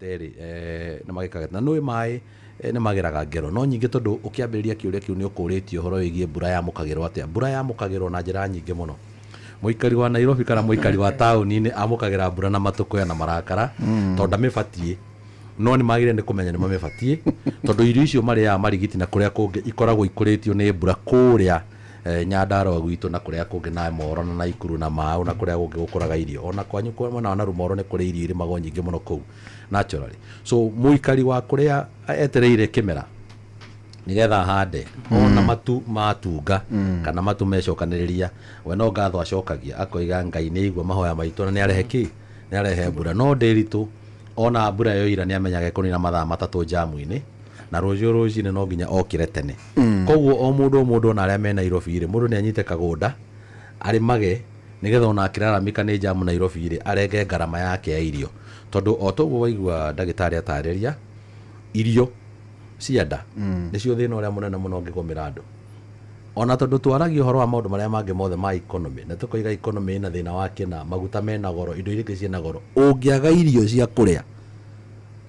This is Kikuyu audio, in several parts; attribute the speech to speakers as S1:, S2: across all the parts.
S1: Magĩkĩte rĩ, nĩ magĩkaga na nĩ maĩ nĩ mageraga ngero. No nyingĩ, tondũ ũkĩambĩrĩria kĩũria kĩu nĩ ũkũrĩtie ũhoro wĩgiĩ mbura yamũkagĩrwo atĩa. Mbura yamũkagĩrwo na njĩra nyingĩ mũno. Mũikari wa Nairobi kana mũikari wa taũni-inĩ amũkagĩra mbura na matũkũya na marakara, tondũ ndamĩbatiĩ. No nĩ magĩrĩire nĩ kũmenya nĩ mamĩbatiĩ, tondũ irio icio marĩaga, marigiti na kũrĩa kũngĩ, ikoragwo ikũrĩtio nĩ mbura kũrĩa Nyandarũa gwitũ na kũrĩa kũngĩ, na Moro na Naikuru na Mau na kũrĩa kũngĩ gũkũraga irio. Ona kwanyu mwena wa Narumoro nĩ kũrĩ irio irimagwo nyingĩ mũno kũu naturally. So mũikari wa kũrĩa etereire kĩmera nigetha ahande, ona matu matunga kana matu mecokanĩrĩria, we no ngatho acokagia, akoiga Ngai nĩ aigua mahoya maitũ na nĩ arehe kĩ, nĩ arehe mbura. No Ndĩritũ ona mbura yoira nĩ amenyaga ĩkũnina mathaa 3 jamu-inĩ, na rũciũ rũcinĩ no nginya okĩre tene. Koguo o mũndũ, o mũndũ, ona arĩa me Nairobi rĩ, mũndũ nĩ anyite kagũnda arĩmage, nĩgetha ona akĩraramika nĩ jamu Nairobi rĩ, arenge ngarama yake ya irio, tondũ o toguo waigua ndagĩtarĩ atarĩria, irio cia nda nĩcio thĩna ũrĩa mũnene mũno ũngĩgũmĩra andũ. Ona tondũ twaragia ũhoro wa maũndũ marĩa mangĩ mothe ma economy, na tũkoiga economy ĩna thĩna wa kĩna, maguta mena goro, indo iria ingĩ ciĩna goro, ũngĩaga irio cia kũrĩa,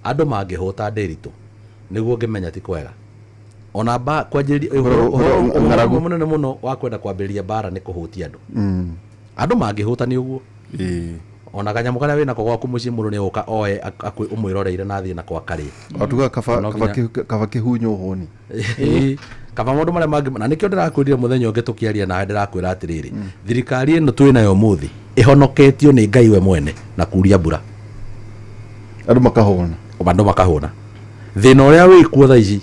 S1: andũ mangĩhũta, Ndĩritũ, nĩguo ũngĩmenya ti kwega. Ona ba kwanjĩrĩria ũhoro
S2: Ng'aragu.
S1: ũmwe mũnene mũno wa kwenda kwambĩrĩria mbara nĩ kũhũtia andũ. Andũ mangĩhũta nĩ ũguo, ona kanyamũ karĩa wĩnako gwaku mũciĩ, mũndũ nĩ egũka oe ũmwĩroreire na athiĩ nako akarĩe.
S2: Watuga kaba.
S1: No
S2: kaba kaba kĩhunywo hũni.
S1: Ĩĩ, kaba maũndũ marĩa mangĩ. Na nĩkĩo ndĩrakwĩrire mũthenya ũngĩ tũkĩaria nawe, ndĩrakwĩra atĩrĩrĩ, thirikari ĩno twĩ nayo ũmũthĩ ĩhonoketio nĩ Ngai we mwene na kuria mbura.
S2: Andũ makahũna.
S1: Andũ makahũna. Thĩna ũrĩa wĩ kuo thaa ici,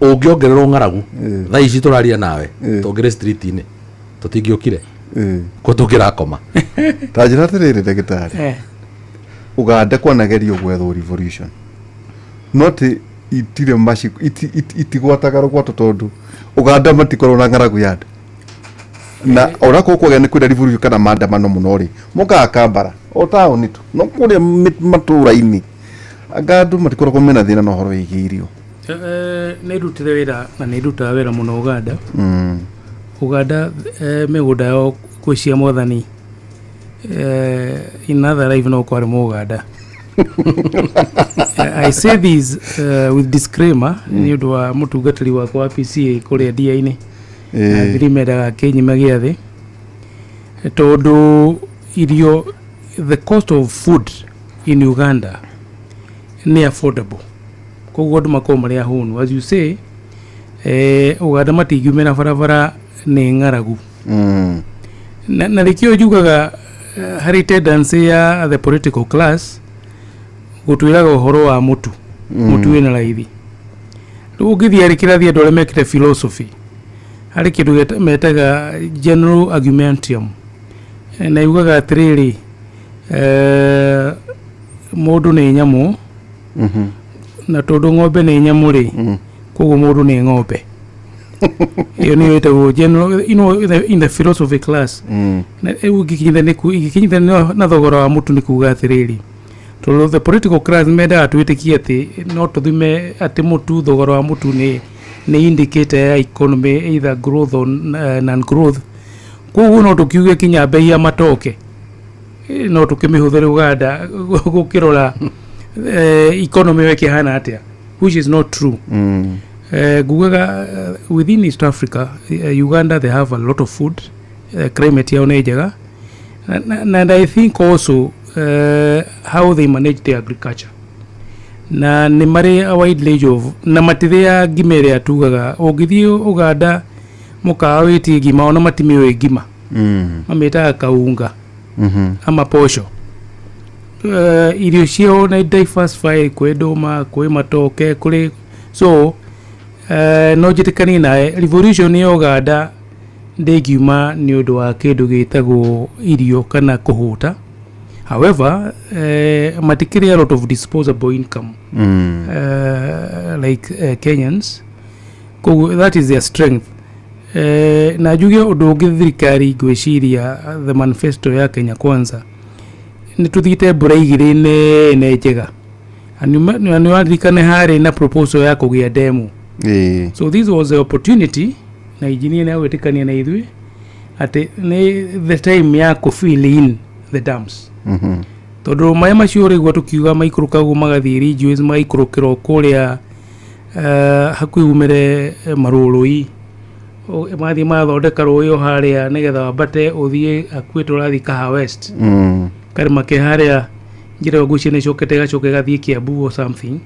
S1: ũngĩongererwo ng'aragu thaa ici tũraria nawe, tũngĩrĩ street-inĩ, tũtingĩũkire kũ tũngĩrakoma.
S2: Ta njĩra atĩrĩrĩ, ndagĩtarĩ. Uganda kwanagerio gwethwo revolution, no ti itirĩ maci itigwataga rũgwato, tondũ Uganda matikorwo na ng'aragu ya nda, na onakorwo kwagĩa nĩ kwĩna revolution kana maandamano mũno rĩ, mokaga Kambara o taũni tu, no kũrĩa matũũra-inĩ anga andũ matikoragwo mena thĩna na ũhoro wĩgiĩ irio.
S3: Nĩ ndutire wĩra na nĩ ndutaga wĩra mũno Uganda. Uganda, mĩgũnda yao kwĩ cia mwathani. In other life no kwarĩ mũganda. I say this with disclaimer nĩ ũndũ wa mũtungatĩri wakwa wa PCA kũrĩa ndia-inĩ na thiri mendaga kĩnyima gĩa thĩ, tondũ irio, the cost of food in Uganda nĩ affordable, koguo andũ makorwo marĩ ahũnu. As you say, Uganda matingiumĩra barabara nĩ ng'aragu. Na nĩkĩo njugaga, harĩ tendency ya the political class gũtwĩraga ũhoro wa mũtu, mũtu wĩna raithi. Rĩu ũngĩthiĩ harĩ kĩrathi, andũ arĩa mekĩte philosophy, harĩ kĩndũ metaga general argumentum. Na yugaga atĩrĩrĩ, mũndũ nĩ nyamũ, na tondũ ng'ombe nĩ nyamũ rĩ, koguo mũndũ nĩ ng'ombe. Ĩyo nĩyo ĩtagwo general in the philosophy class. Na rĩu ingĩkinyithania na thogora wa mũtu, nĩ kuga atĩrĩrĩ, tondũ the political class mendaga twĩtĩkie atĩ no tũthime atĩ mũtu, thogora wa mũtu nĩ indicator ya economy, either growth or non growth. Koguo no tũkiuge kinya bei ya matoke, no tũkĩmĩhũthĩre Uganda gũkĩrora economy ĩyo ĩkĩhana atĩa, which is not true. Ngugaga within East Africa, Uganda, they have a lot of food. Climate yao nĩ njega. And I think also how they manage their agriculture, na nĩ marĩ a wide range of, na matithĩa ngima ĩrĩa tugaga. Ũngĩthiĩ Uganda mũkawa wĩtie ngima, ona matimĩũĩ ngima. Mamĩtaga kaunga ama posho. Irio ciao nĩ diversify, kwĩ ndũma, kwĩ matoke, kũrĩ. So no njĩtĩkanie nawe, revolution ya Uganda ndĩngiuma nĩ ũndũ wa kĩndũ gĩtagwo irio kana kũhũta. However, matikĩrĩ a lot of disposable income like Kenyans, koguo that is their strength. Na njuge ũndũ ũngĩ, thirikari, ngwĩciria the manifesto ya Kenya Kwanza, nĩ tũthiĩte mbura 2 nene njega. Na nĩ waririkane harĩ na proposal ya kũgĩa demu. So this was the opportunity, na engineer nĩ agwĩtĩkania na ithuĩ atĩ nĩ the time ya kũ fill in the dams. Tondũ maĩ macio ũrĩgua tũkiuga maikũrũkagwo magathiĩ ridgeways, magaikũrũkĩra o kũrĩa hakuhĩ umĩre marũrũi. Magathiĩ magathondeka rũĩ o harĩa nĩgetha wambate ũthiĩ hakuhĩ tũrathiĩ Kaha West. Karĩma ke harĩa njĩra ĩyo ngwĩciria nĩ ĩcokete ĩgacoka ĩgathiĩ Kiambu or something.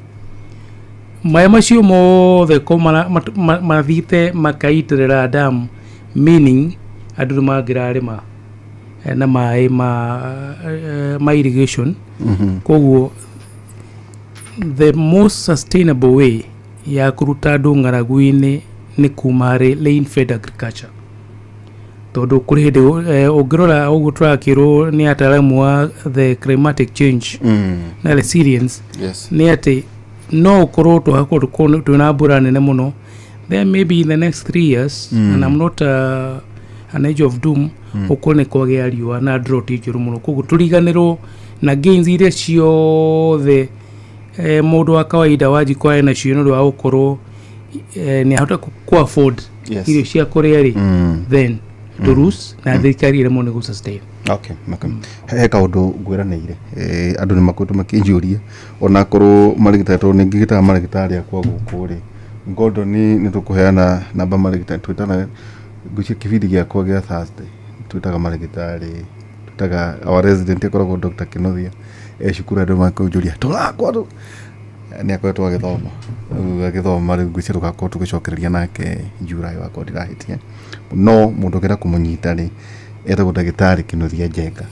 S3: Maĩ macio mothe ko mathiĩte makaitĩrĩra dam, meaning andũ nĩ mangĩrarĩma na maĩ ma irrigation. Koguo the most sustainable way ya kũruta andũ ng'aragu-inĩ nĩ kuma harĩ rain fed agriculture, tondũ kũrĩ hĩndĩ ũngĩrora ũguo tũrakĩrwo nĩ ataaramu a the climatic change na resilience nĩ atĩ no ũkorwo tũgakorwo twĩna mbura nene mũno, then maybe in the next 3 years, and I'm not an age of doom, ũkorwo nĩ kwagĩa riũa na drought njũru mũno. Koguo tũriganĩrwo na gains iria ciothe mũndũ wa kawaida wa njiko arĩ nacio nĩ ũndũ wa gũkorwo nĩ ahota ku afford irio cia kũrĩa rĩ, then to lose na thirikari ĩremwo nĩ gũ-sustain.
S2: Okay. He kaũndũ ngwĩranĩire. Andũ nĩ makoretwo makĩnjũria onakorwo marĩgĩtarĩ, tondũ nĩ ngĩgĩtaga marĩgĩtarĩ akwa gũkũ rĩ, Gordon, nĩ tũkũheana namba marĩgĩtarĩ twĩtana ngwĩciria kĩbindi gĩakwa gĩa Thursday twĩtaga marĩgĩtarĩ, twĩtaga our resident akoragwo Dr. Kinothia e cukuru. Andũ makũnjũria tũrakwa nĩ akoretwo agĩthoma, rĩu agĩthoma rĩu ngwĩciria tũgakorwo tũgĩcokereria nake July wakwa ndirahĩtia. No mũndũ ũngĩenda kũmũnyita rĩ, etagwo ndagĩtarĩ Kĩnuthia Njenga.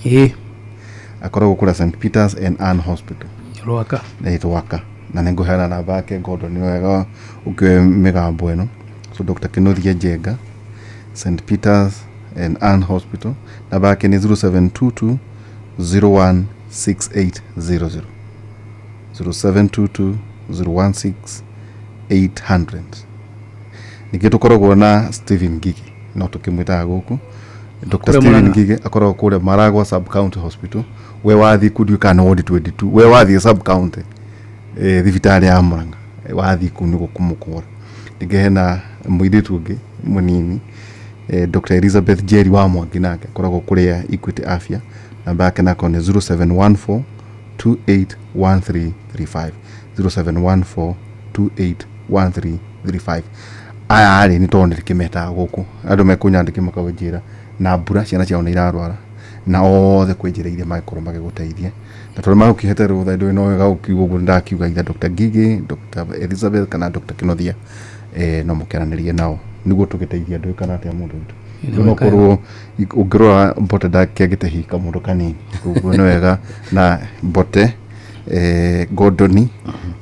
S2: Akoragwo kũrĩa St Peters and Ann Hospital.
S3: Rwaka.
S2: Rwaka, na nĩ ngũheana namba yake. Gordon, nĩ wega ũkĩoe mĩgambo ĩno. So Dr. Kĩnuthia Njenga, St Peters and Ann Hospital, namba yake nĩ 0722 016800, 0722 016 800. Ningĩ tũkoragwo na Stephen Ngigi, no tũkĩmwĩtaga gũkũ Dr.
S3: Kũrĩa
S2: Stephen
S3: Murang'a.
S2: Ngige, akoragwo kũrĩa Maragwa Sub County Hospital. We wathiĩ kũ ndiũĩ kana nĩ ward 22, we wathiĩ sub county thibitarĩ ya Murang'a, wathiĩ kũu nĩguo kũmũkũra. Ningĩ hena mũirĩtu ũngĩ mũnini, Dr. Elizabeth Jerry wa Mwangi, nake akoragwo kũrĩa Equity Afya. Namba yake nako nĩ 0714 281335, 0714 281335. Aya rĩ, nĩ tondũ nĩ gũkũ andũ mekũnyandĩke makawĩnjĩra na mbura ciana ciao nĩ irarwara na othe kwĩ njĩra iria mangĩkorwo magĩgũteithia, na tondũ magũkĩhete rũtha ndũĩ no wega gũkiuga ũguo ndakiuga itha Dr. Ngigi, Dr. Elizabeth kana Dr. Kinothia, no mũkĩaranĩrie nao nĩguo tũgĩteithia andũ kana atĩa mũndũ witũ.
S3: Nĩ
S2: No korwo ũngĩrora Mbote ndakĩagĩte hika mũndũ kanini, koguo nĩ wega na Mbote, Gordoni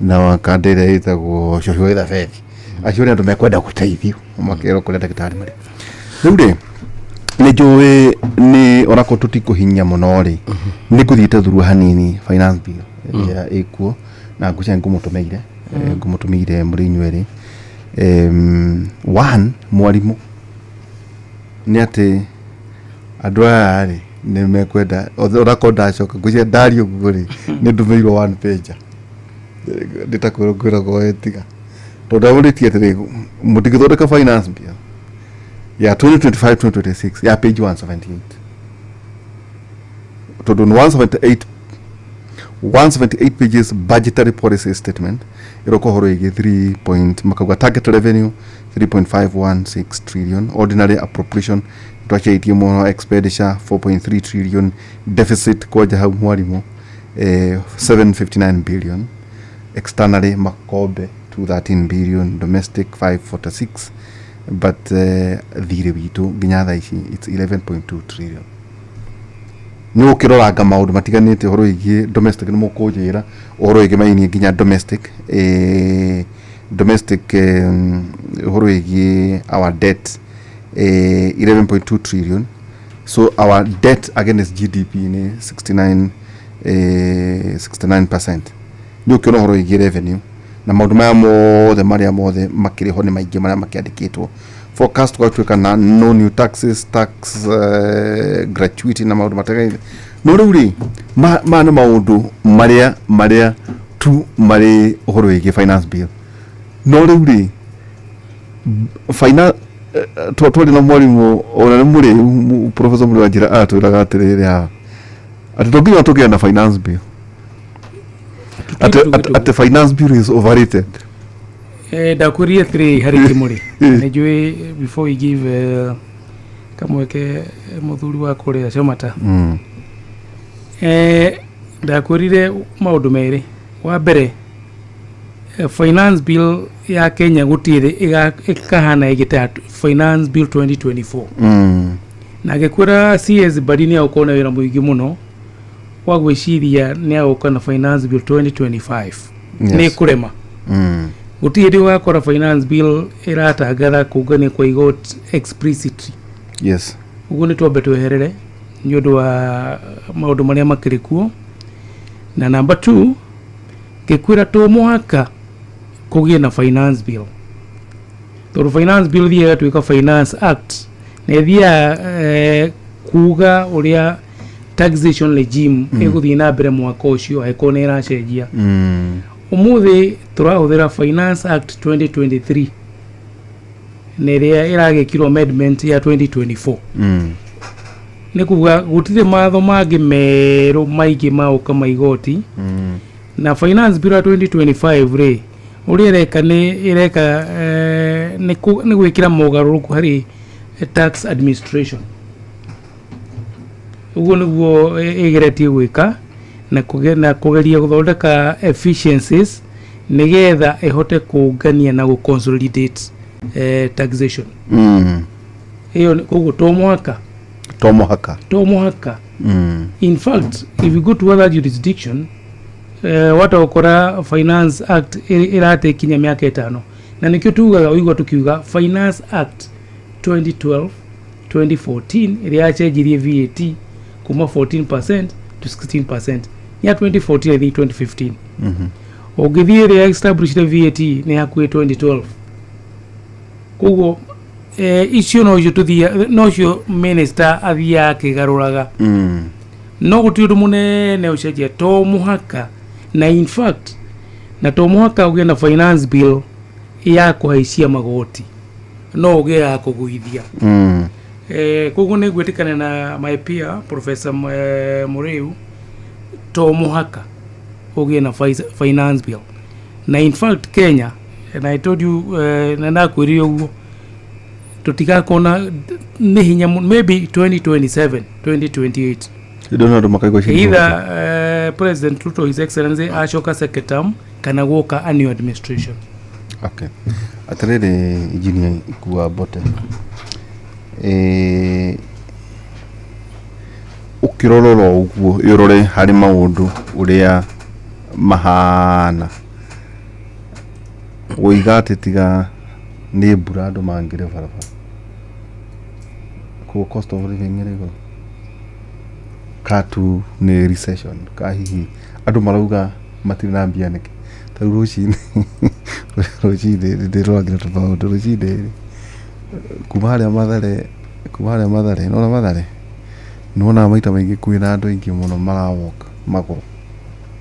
S2: na wakanda ĩrĩa ĩtagwo Cũcũ Elizabeth, acio nĩ andũ mekwenda gũteithio makerwo kũrĩa ndagĩtarĩ marĩ. Rĩu rĩ, nĩ njũĩ nĩ onakorwo tũtikũhinya mũno rĩ, nĩ ngũthiĩte thurua hanini finance bill ĩrĩa ĩkuo na ngwĩciria ngũmũtũmĩire, ngũmũtũmĩire mũrĩ inyuerĩ. One mwarimũ nĩ atĩ andũ aya rĩ nĩ mekwenda onakorwo ndacoka ngwĩciria ndaria ũguo rĩ, nĩ ndũmĩirwo one page ndĩ ta kwĩrwo ngwĩragwo we tiga tondũ ndamũrĩtie atĩrĩ, mũtingĩthondeka finance bill ya 2025 2026 ya page 178, tondũ nĩ 178, 178 pages budgetary policy statement ĩroka ũhoro ĩgiĩ 3 point makauga target revenue 3.516 trillion, ordinary appropriation twaciaitie mũno, expenditure 4.3 trillion, deficit kwanja hau mwarimũ 759 billion, externally makombe 213 billion, domestic 546, but thirĩ witũ nginya thaa ici it's 11.2 trillion. Nĩ ũkĩroranga maũndũ matiganĩte ũhoro wĩgiĩ domestic, nĩ mũkũnjĩra ũhoro wĩgiĩ mainie nginya domestic, domestic ũhoro wĩgiĩ our debt, 11.2 trillion. So our debt against GDP nĩ 69, 69%. Nĩ ũkĩona ũhoro wĩgiĩ revenue na maũndũ maya mothe marĩa mothe makĩrĩ ho nĩ maingĩ marĩa makĩandĩkĩtwo forecast gwatuĩka na no new taxes, tax gratuity na maũndũ matiganĩte. No rĩu rĩ, maya nĩ maũndũ marĩa tu marĩ ũhoro wĩgiĩ finance bill. No rĩu rĩ, fina twarĩ na mwarimũ ona nĩ mũrĩu professor mũrĩ wa njĩra aratwĩraga atĩrĩrĩ haha Atĩ to nginya tũgĩe na finance bill, atĩ finance bill is overrated.
S3: Ndakwĩrire atĩrĩ harĩ kĩmũrĩ nĩ njũĩ before we give kamweke mũthuri wa kũrĩa Chomata. Ndakwĩrire maũndũ merĩ. Wa mbere, finance bill ya Kenya gũtirĩ ĩkahana ĩngĩ ta finance bill 2024. Na ngĩkwĩra CS Bari nĩ agũkorwo na wĩra mũingĩ mũno wa gwĩciria nĩ agũka na finance bill 2025. Nĩ kũrema. Gũtirĩ hĩndĩ ũgakora finance bill ĩratangatha kũngania kwa igoti explicitly. Ũguo nĩ twambe tweherere nĩ ũndũ wa maũndũ marĩa makĩrĩ kuo. Na number two, ngĩkwĩra to mũhaka kũgĩe na finance bill, tondũ finance bill thiaga ĩgatuĩka finance act na ĩthiaga kuga ũrĩa taxation regime ĩgũthiĩ na mbere mwaka ũcio angĩkorwo nĩ ĩracenjia. Ũmũthĩ tũrahũthĩra finance act 2023 na ĩrĩa ĩragĩkirwo amendment ya 2024. Nĩ kuga gũtirĩ matho mangĩ merũ maingĩ maũka ma igoti. Na finance bill ya 2025 rĩ, ũrĩa ĩreka nĩ ĩreka nĩ gwĩkĩra mogarũrũku harĩ tax administration. Ũguo nĩguo ĩgeretie gwĩka na kũgeria gũthondeka efficiencies nĩgetha ĩhote kũngania na gũ-consolidate taxation. Ĩyo koguo to mũhaka.
S2: To mũhaka.
S3: To mũhaka. In fact, if you go to other jurisdiction, watokora finance act ĩrate kinya mĩaka 5, na nĩkĩo tugaga ũigua tukiuga finance act 2012 2014 ĩrĩa yacenjirie VAT kuma 14% to 16% ya 2014, I think 2015. Ũngĩthiĩ ĩrĩa established VAT nĩ hakuhĩ 2012. Koguo icio nocio tũthia nocio minister athiaga akĩgarũraga. No gũtirĩ ũndũ mũnene ũcenjia, to mũhaka. Na in fact, na to mũhaka ũgĩe na finance bill ya kũhaicia magoti, no ũgĩe ya kũgũithia. Koguo nĩ ngwĩtĩkania na my peer Professor Muriu, to mũhaka ũgĩe na finance bill. Na in fact Kenya, and I told you, na ndakwĩrire ũguo, tũtigakona nĩ hinya maybe 2027 2028.
S2: Ndona andũ makaigua ciringi.
S3: Either President Ruto, His Excellency, acoka second term kana gwoka a new administration.
S2: Okay, atĩrĩrĩ, engineer Ikua Mbote, ũkĩrorora ũguo ĩrore harĩ maũndũ ũrĩa mahana, ũiga atĩ tiga nĩ mbura andũ mangĩre barabara, koguo cost of living ĩrĩ igũrũ, katu nĩ recession, ka hihi andũ marauga matirĩ na mbia nĩkĩ? Ta rĩu rũcinĩ ndĩroragĩra tũmaũndũ rũcinĩ kuma harĩa Mathare nona Mathare nĩwonaga maita maingĩ kwĩna andũ aingĩ mũno marawoka magũrũ,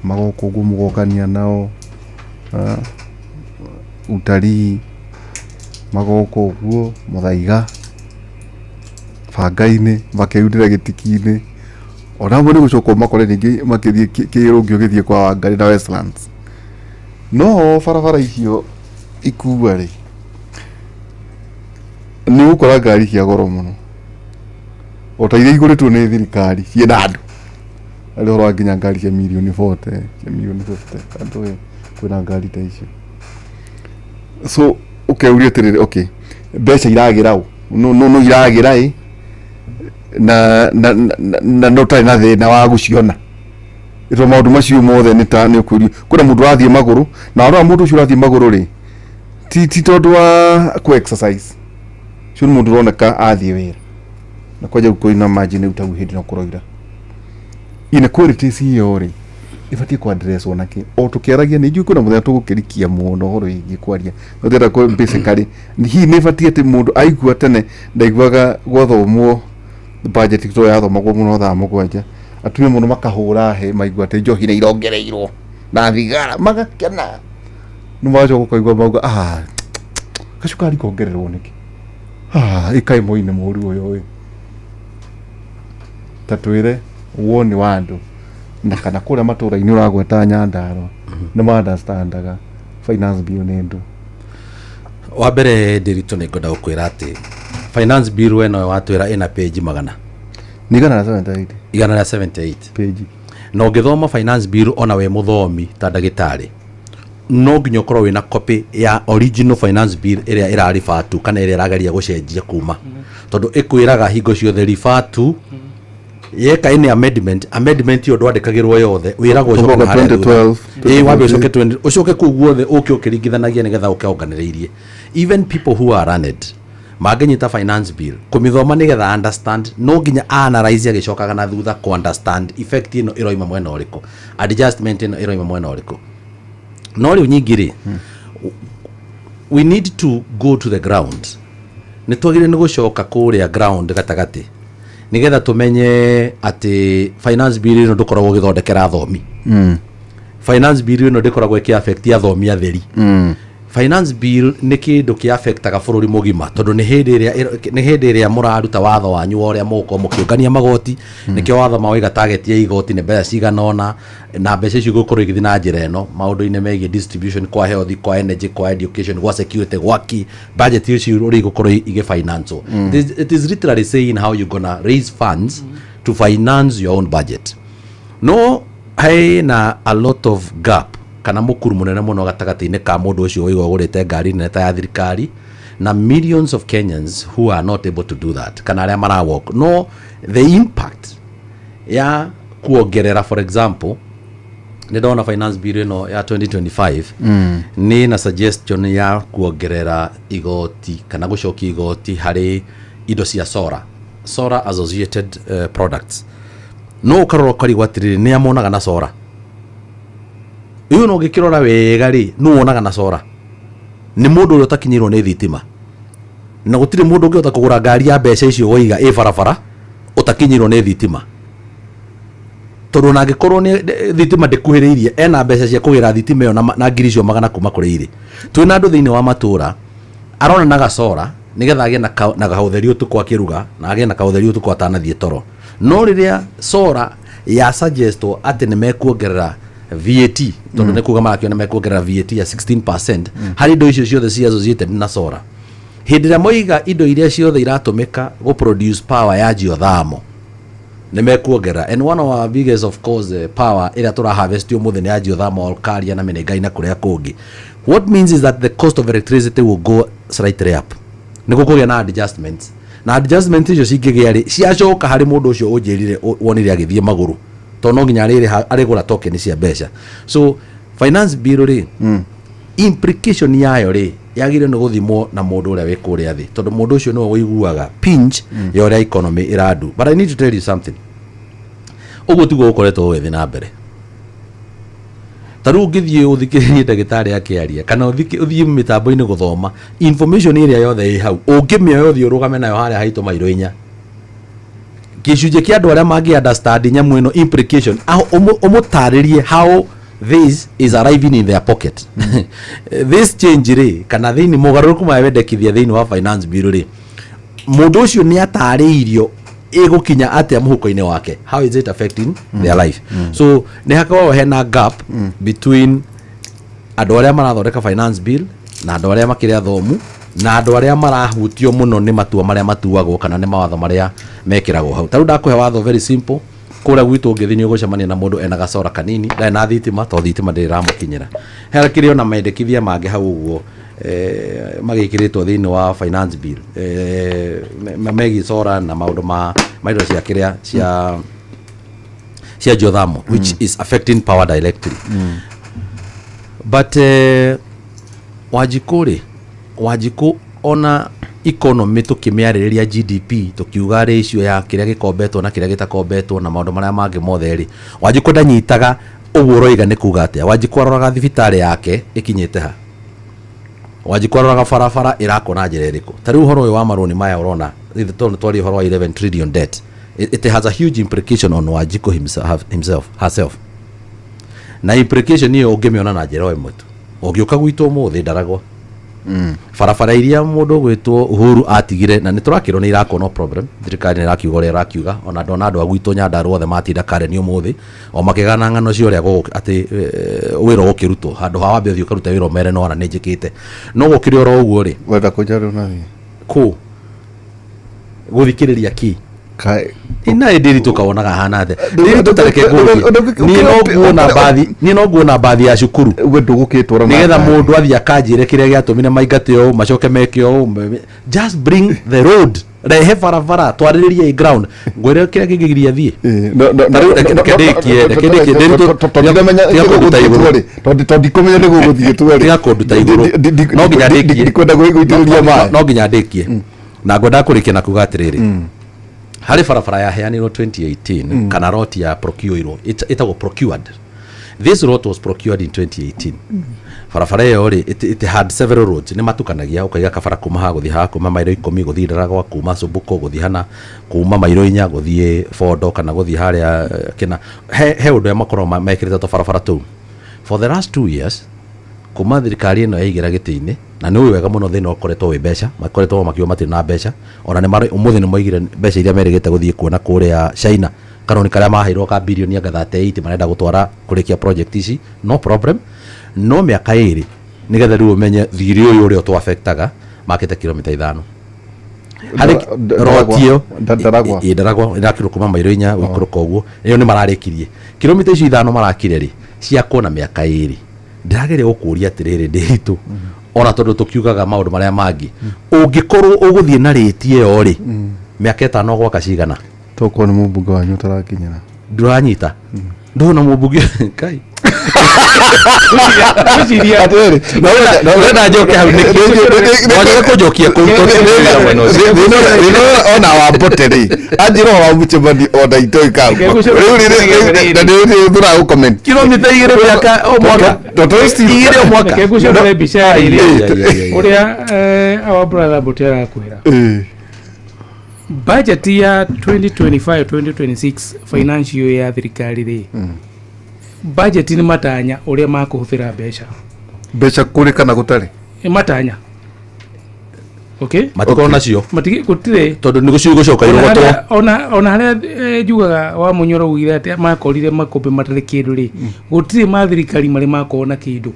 S2: magoka ũguo mũgokania nao, utalii magoka ũguo mũthaiga banga-inĩ makeyunĩra gĩtiki-inĩ, ona amwe nĩ gũcoka ũmakore rĩngĩ makĩthiĩ kĩrũngĩ ũgĩthiĩ kwa Wangari na Westlands. No barabara icio ikua rĩ, nĩ ũgũkora ngari cia goro mũno o ta iria igũrĩtwo nĩ thirikari ciĩna andũ arĩ ũhoro wa nginya ngari cia mirioni 40, cia mirioni 50, andũ ĩ kwĩna ngari ta icio. So ũkeuria atĩrĩrĩ, okay, mbeca iragĩra ũ? No iragĩra ĩ na no ũtarĩ na thĩna wa gũciona ĩto maũndũ macio mothe nĩ ta nĩ ũkũrio kwĩna mũndũ ũrathiĩ magũrũ, na warora mũndũ ũcio ũrathiĩ magũrũ rĩ, ti tondũ wa kũ exercise, ũcio nĩ mũndũ ũroneka athiĩ wĩra na kwanja kwĩna margin rĩu tau hĩndĩ no kũroira inequalities ĩyo rĩ ĩbatiĩ kũ address ona kĩ o tũkĩaragia. Nĩ njũĩ kwĩna mũthenya tũgũkĩrikia mũno ũhoro wĩgiĩ kwaria, no ndĩrenda kũ basically hihi nĩ ĩbatiĩ atĩ mũndũ aigua tene ndaiguaga gwathomwo budget to yathomagwo mũno thaa 7, atumia mũno makahũra hĩ maigua atĩ njohi nĩ irongereirwo na thigara magakena, nĩ magacoka ũkaigua mauga, "Ah, gacukari kongererwo nĩkĩ? Ah, ĩkaĩ moine mũru ũyũ ĩ." Ta twĩre Woni wa andũ na kana kũrĩa matũra-inĩ ũragweta Nyandarua nĩ ma understandaga finance bill nĩ ndũ?
S1: Wa mbere, Ndĩritũ, nĩ ngwenda gũkwĩra atĩ finance bill we noyo watwĩra ĩna page magana
S2: Nĩ 178.
S1: 178.
S2: Page.
S1: Na ũngĩthoma finance bill, ona wĩ mũthomi ta ndagĩtarĩ, no nginya ũkorwo wĩna copy ya original finance bill ĩrĩa ĩra refer to kana ĩrĩa ĩrageria gũcenjia kuma, tondũ ĩkwĩraga hingo ciothe refer to. Yeka any amendment, amendment ĩyo ndwandĩkagĩrwo yothe, wĩragwo ũcoke na harĩa thutha.
S2: 2012.
S1: Ĩĩ, wambe ũcoke 20, ũcoke kũu guothe ũke ũkĩringithanagia nĩgetha ũke onganĩrĩirie. Even people who are learned mangĩnyita finance bill kũmĩthoma nĩgetha understand, no nginya analyze agĩcokaga na thutha kũ understand effect ĩno ĩroima mwena ũrĩkũ, adjustment ĩno ĩroima mwena ũrĩkũ. No rĩu nyingĩ rĩ, we need to go to the ground. Nĩ twagĩrĩire nĩ gũcoka kũrĩa ground gatagatĩ nĩgetha tũmenye atĩ finance bill ĩno ndũkoragwo ũgĩthondekera athomi. Finance bill ĩno ndĩkoragwo ĩkĩ affect athomi atheri. Finance bill nĩ kĩndũ kĩ affectaga bũrũri mũgima, tondũ nĩ hĩndĩ ĩrĩa mũraruta watho wanyu wa ũrĩa mũgũkorwo mũkĩũngania magoti. Nĩkĩo watho mawaiga target ya igoti nĩ mbeca cigana ũna, na mbeca icio igũkorwo igĩthiĩ na njĩra ĩno maũndũ-inĩ megiĩ distribution, kwa health, kwa energy, kwa education, gwa security, gwa ki budget icio ũrĩa igũkorwo igĩfinance. It is literally saying how you gonna raise funds to finance your own budget. No hena a lot of gap kana mũkuru mũnene mũno gatagatĩ-inĩ ka mũndũ ũcio ũigua ũgũrĩte ngari nene ta ya thirikari na millions of Kenyans who are not able to do that, kana arĩa mara walk. No the impact ya kuongerera, for example, nĩ ndona finance bill ĩno ya 2025 nĩ na suggestion ya kuongerera igoti kana gũcokia igoti harĩ indo cia solar, solar associated products. No ũkarora ũkarigwo atĩrĩrĩ, nĩ amonaga na solar ĩyo? No ũngĩkĩrora wega rĩ, nũ wonaga na solar? Nĩ mũndũ ũrĩa ũtakinyĩrwo nĩ thitima, na gũtirĩ mũndũ ũngĩhota kũgũra ngari ya mbeca icio woiga ĩ barabara ũtakinyĩrwo nĩ thitima, tondũ ona angĩkorwo nĩ thitima ndĩkuhĩrĩirie, ena mbeca cia kũgĩra thitima ĩyo na ngiri icio magana kuma kũrĩ irĩ. Twĩna andũ thĩinĩ wa matũra arona na gacora nĩgetha agĩe na kaũtheri ũtukũ akĩruga, na agĩe na kaũtheri ũtukũ atanathiĩ toro. No rĩrĩa sora ya suggestwo atĩ nĩ mekuongerera VAT, tondũ nĩ kuga marakĩona mekuongerera VAT ya 16% harĩ indo icio ciothe ci associated na sora, hĩndĩ ĩrĩa moiga indo iria ciothe iratũmĩka gũ produce power ya geothermal nĩ mekuongerera, and one of our biggest, of course, power ĩrĩa tũra harvest ũmũthĩ nĩ ya geothermal, Olkaria na Menengai na kũrĩa kũngĩ. What means is that the cost of electricity will go slightly up. Nĩ gũkũgĩa na adjustments, na adjustment icio cingĩgĩa rĩ, ciacoka harĩ mũndũ ũcio ũnjĩrire wonire agĩthiĩ magũrũ, tondũ no nginya arĩrĩha, arĩgũra token cia mbeca. So finance bill rĩ, implication yayo rĩ, yagĩrĩirwo nĩ gũthimwo na mũndũ ũrĩa wĩ kũrĩa thĩ, tondũ mũndũ ũcio nĩwe ũiguaga pinch ya ũrĩa economy ĩrandu. But I need to tell you something: ũguo tiguo gũkoretwo gũgĩthiĩ na mbere. Ta rĩu ũngĩthiĩ ũthikĩrĩrie ndagĩtarĩ akĩaria, kana ũthiĩ mĩtambo-inĩ gũthoma information ĩrĩa yothe ĩ hau, ũngĩmĩoya ũthiĩ ũrũgame nayo harĩa haitũ mairo inya, gĩcunjĩ kĩa andũ arĩa mangĩ understand nyamũ ĩno implication ũmũtarĩrie how this is arriving in their pocket, this change rĩ, kana thĩinĩ mogarũrũku maya wendekithia thĩinĩ wa finance bill rĩ, mũndũ ũcio nĩ atarĩirio ĩgũkinya atĩa mũhuko-inĩ wake, how is it affecting their life. So nĩ hakoragwo hena gap between andũ arĩa marathondeka finance bill na andũ arĩa makĩrĩ athomu na andũ arĩa marahutio mũno nĩ matua marĩa matuagwo kana nĩ mawatho marĩa mekĩragwo hau. Ta rĩu ndakũhe watho very simple: kũrĩa gwitũ ũngĩthiĩ nĩ ũgũcemania na mũndũ ena gacora kanini, ndarĩ na thitima, tondũ thitima ndĩrĩ ĩramũkinyĩra. Hakĩrĩ ona mendekithia mangĩ hau ũguo magĩkĩrĩtwo thĩinĩ wa finance bill megiĩ solar na maũndũ ma indo cia kĩrĩa cia geothermal, which is affecting power directly. But Wanjikũ rĩ, Wanjikũ, ona economy tũkĩmĩarĩrĩria GDP, tũkiuga ratio ya kĩrĩa gĩkombetwo na kĩrĩa gĩtakombetwo na maũndũ marĩa mangĩ mothe rĩ, Wanjikũ ndanyitaga ũguo ũroiga nĩ kuga atĩa. Wanjikũ aroraga thibitarĩ yake ĩkinyĩte ha, Wanjikũ aroraga barabara ĩrakwo na njĩra ĩrĩkũ. Ta rĩu ũhoro ũyũ wa marũni maya ũrona ithe tondũ twaria ũhoro wa 11 trillion debt, it has a huge implication on Wanjikũ himself, herself, na implication ĩyo ũngĩmĩona na njĩra o ĩmwe tu. Ũngĩũka gwitũ ũmũthĩ ndaragwa Barabara iria mũndũ ũgwĩtwo Uhuru atigire na nĩ tũrakĩrwo nĩ irakwo, no problem, thirikari nĩ ĩrakiuga ũrĩa ĩrakiuga. Ona ndona andũ a gwitũ Nyandarua othe matinda Karen ũmũthĩ o makĩgana ng'ano cia ũrĩa atĩ wĩra ũgũkĩrutwo handũ ha wambe ũthiĩ ũkarute wĩra ũmere no ona nĩ njĩkĩte, no gũkĩrĩ oro ũguo rĩ.
S2: Wenda kũnjarĩ ũnathiĩ
S1: kũ gũthikĩrĩria kĩ? Ina Ndiritu kawonaga hana atĩa? Ndiritu, tareke ngũrie, niĩ no nguona mbathi, niĩ no nguona mbathi ya cukuru
S2: we ndũgũkĩtwara na
S1: nigetha
S2: ngari.
S1: Mũndũ athiĩ akanjĩre kĩrĩa gĩatũmire maingate ũũ, macoke meke ũũ. Just bring the road, rehe barabara twarĩrĩrie ground, ngwĩre kĩrĩa kĩngĩgiria thiĩ.
S2: No.
S1: Ta rĩu reke ndĩkie, reke ndĩkie,
S2: Tondũ
S1: tiga kũnduta igũrũ.
S2: Tondũ ndikumenya nĩ gũgũthiĩ twerĩ.
S1: Tiga kũnduta igũrũ. No nginya ndĩkie.
S2: Ndikwenda gũitĩrĩria maĩ.
S1: No nginya ndĩkie na ngwendaga kũrĩkia na kuga atĩrĩrĩ, harĩ barabara yaheanirwo 2018 kana lot ya procureirwo, ĩtagwo procured. This lot was procured in 2018. Barabara ĩyo rĩ, it had several roads, nĩ matukanagia ũkaiga kabara kuma haha gũthiĩ haha, kuma mairo 10 gũthiĩ Ndaragwa, kuma Sumbuko gũthiĩ hana, kuma mairo 4 gũthiĩ Bondo kana gũthiĩ harĩa kĩna he ũndũ ũrĩa makoragwo mekĩrĩte tũbarabara tũu. For the last 2 years kuma thirikari ĩno yaigĩra gĩtĩ-inĩ, na nĩ ũĩ wega mũno thĩna ũkoretwo wĩ mbeca, makoretwo makiuga matirĩ na mbeca. Ona nĩ marĩ ũmũthĩ nĩ moigire mbeca iria merĩgĩte gũthiĩ kuona kũrĩa China, karoni karĩa maheirwo ka birioni anga 38 marenda gũtwara kũrĩkia project ici, no problem. No mĩaka 2 nĩgetha rĩu ũmenye thirĩ ũyũ ũrĩa ũtũafectaga, makĩte kilomita 5 harĩ roti ĩyo.
S2: Ndaragwa.
S1: Ĩ, Ndaragwa ĩrakirwo kuma mairo 4 gũikũrũka ũguo. Ĩyo nĩ mararĩkirie kilomita icio 5 marakire rĩ, ciakwo na mĩaka 2. Ndĩrageria gũkũria atĩrĩrĩ, Ndĩritũ, ona tondũ tũkiugaga maũndũ marĩa mangĩ, ũngĩkorwo ũgũthiĩ na rĩti ĩyo rĩ, mĩaka 5 gwaka cigana?
S2: Tokorwo nĩ mũmbunge wanyu ũtarakinyĩra.
S1: Ndũranyita, ndũna mũmbunge kai.
S3: Ngwĩciria
S2: Atĩrĩrĩ,
S1: Ũrenda njoke hau nĩkĩ? Wagĩrĩire kũnjokia kũu tondũ nĩ wĩra mwena ũcio.
S2: Thĩna ona wa mbote rĩ, anjĩra wa mũcemanio ona itoi kau rĩu rĩ, na nĩ thũra gũcomment.
S1: Kilomita 2 mĩaka o mwaka, 2 o mwaka.
S3: Reke ngũcorere mbica ya
S1: Ai,
S3: ĩrĩa
S1: ai, ai, ai, ai.
S3: ũrĩa our brother Mbote arakwĩra. Budget ya 2025 2026 financial ya thirikari rĩ, budget nĩ matanya ũrĩa makũhũthĩra mbeca.
S2: Mbeca kũrĩ kana gũtarĩ?
S3: Nĩ matanya, okay.
S1: Matikorwo nacio.
S3: Matige gũtirĩ.
S1: Tondũ nĩ gũcio gũcoka
S3: Ona
S1: irogotwo.
S3: Ona harĩa njugaga wa Mũnyoro ugire atĩ makorire makũmbĩ matarĩ kĩndũ rĩ, gũtirĩ ma thirikari marĩ makorwo na kĩndũ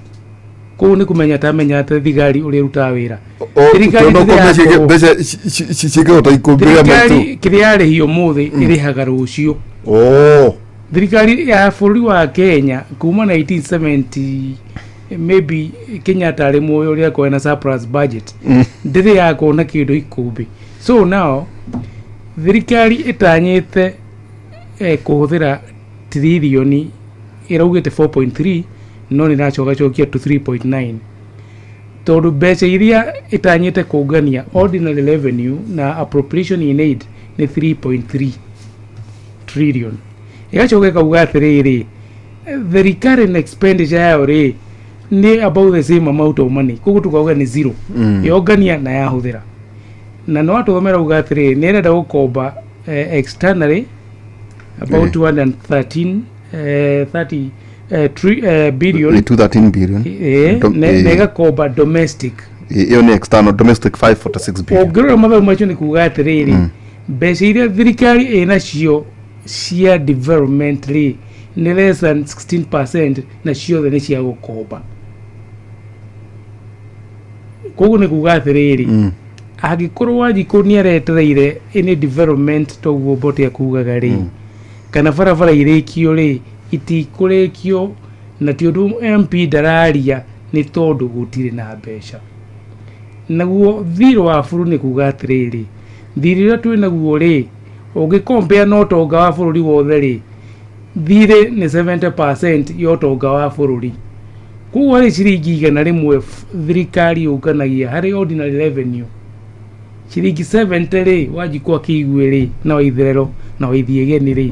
S3: kũu, nĩ kũmenya tamenya atĩ thigari ũrĩa ĩrutaga wĩra. Thirikari ndĩrĩ yakorwo.
S2: Mbeca cingĩhota ikũmbĩ rĩa maitũ.
S3: Thirikari kĩrĩa yarĩhio ũmũthĩ ĩrĩhaga rũciũ.
S2: Oh.
S3: Thirikari ya bũrũri wa Kenya kuma 1970 maybe, Kenyatta arĩ muoyo, ũrĩa akorwo na surplus budget, ndĩrĩ yakorwo na kĩndũ ikũmbĩ. So now thirikari ĩtanyĩte kũhũthĩra tiririoni ĩraugĩte 4.3, no nĩ ĩracokacokia to 3.9 tondũ mbeca iria ĩtanyĩte kũngania ordinary revenue na appropriation in aid nĩ 3.3 trillion. Ĩgacoka ĩkauga atĩrĩrĩ, the recurrent expenditure yayo rĩ nĩ about the same amount of money, koguo tukauga nĩ zero. Yongania na yahũthĩra na nĩ watũthomera uga atĩrĩrĩ, nĩ ĩrenda gũkomba externally about 213 30 billion.
S2: 213 billion.
S3: Na ĩgakomba domestic.
S2: Ĩyo nĩ external, domestic 546 billion.
S3: Ũngĩrora mathabu macio nĩ kuga atĩrĩrĩ, mbeca iria thirikari ĩnacio cia development rĩ nĩ less than 16% na ciothe nĩ cia gũkomba. Koguo nĩ kuga atĩrĩrĩ, angĩkorwo Wanjikũ nĩ aretereire any development toguo Mbote akugaga rĩ, kana barabara irĩkio rĩ, itikũrĩkio, na ti ũndũ MP ndararia, nĩ tondũ gũtirĩ na mbeca. Naguo thirĩ wa bũrũri nĩ kuga atĩrĩrĩ, thirĩ ũrĩa twĩ naguo rĩ, ũngĩkompea na ũtonga wa bũrũri wothe rĩ, thirĩ nĩ 70% ya ũtonga wa bũrũri. Koguo harĩ ciringi 100 thirikari yũnganagia harĩ ordinary revenue, ciringi 70 rĩ, Wanjikũ akĩigue rĩ, na Waitherero na Waithiegeni rĩ,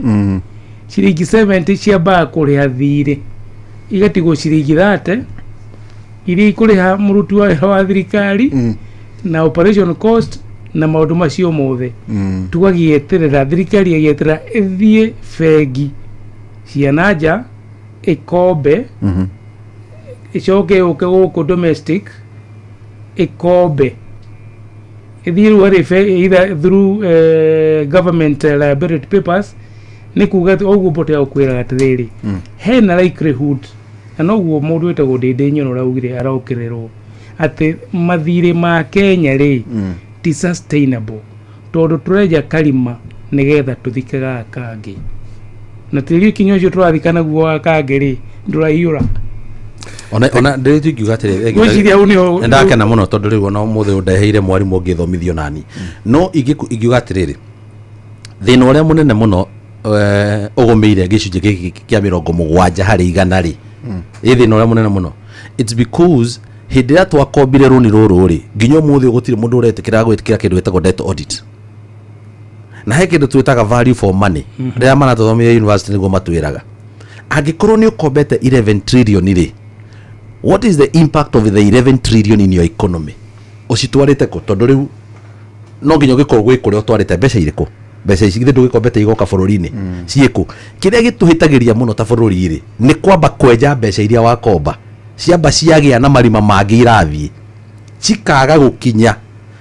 S3: ciringi 70 ciambaga kũrĩha thirĩ, igatigwo ciringi 30 iria ikũrĩha mũruti wa wĩra wa thirikari na operation cost na maũndũ macio mothe. Tũgagĩeterera thirikari ĩgĩeterera ĩthiĩ bengi cia na nja ĩkombe, ĩcoke yũke gũkũ domestic. Ĩkombe ĩthiĩ rĩu harĩ either through government liability papers. Nĩ kuga atĩ ũguo mbote ya gũkwĩraga atĩrĩrĩ, hena likelihood, na noguo mũndũ wĩtagwo Ndĩndĩ Nyoro araugire arokĩrĩrwo atĩ mathirĩ ma Kenya rĩ ti sustainable, tondũ tũrenja karima nĩgetha tũthike gaka kangĩ, na tĩri kinya ũcio tũrathika naguo wa kangĩ rĩ ndũraiyũra.
S1: Ona ndĩrĩ ingiuga atĩrĩ,
S3: Ngwĩciria hau nĩho.
S1: Nĩndakena mũno tondũ rĩu ona ũmũthĩ ũndeheire mwarimũ ũngĩthomithio nani, no ingiuga atĩrĩrĩ, thĩna ũrĩa mũnene mũno ũgũmĩire gĩcunjĩ gĩkĩ kĩa 70% rĩ, ĩ thĩna ũrĩa mũnene mũno, it's because hĩndĩ ĩrĩa twakombire rũni rũrũ rĩ, nginya ũmũthĩ gũtirĩ mũndũ ũretĩkĩra gwĩtĩkĩra kĩndũ gĩtagwo debt audit, na he kĩndũ twĩtaga value for money. Rĩrĩa maratũthomithia university nĩguo matwĩraga angĩkorwo nĩ ũkombete 11 trillion rĩ, what is the impact of the 11 trillion in your economy? Ũcitwarĩte kũ? Tondũ rĩu no nginya ũgĩkorwo gwĩ kũrĩa ũtwarĩte mbeca irĩkũ. Mbeca ici githĩ ndũgĩkombete igoka bũrũri-inĩ, ciĩkũ? Kĩrĩa gĩtũhĩtagĩria mũno ta bũrũri rĩ, nĩ kwamba kwenja mbeca iria wakomba ciamba ciagĩa na marima mangĩ irathiĩ cikaga gũkinya,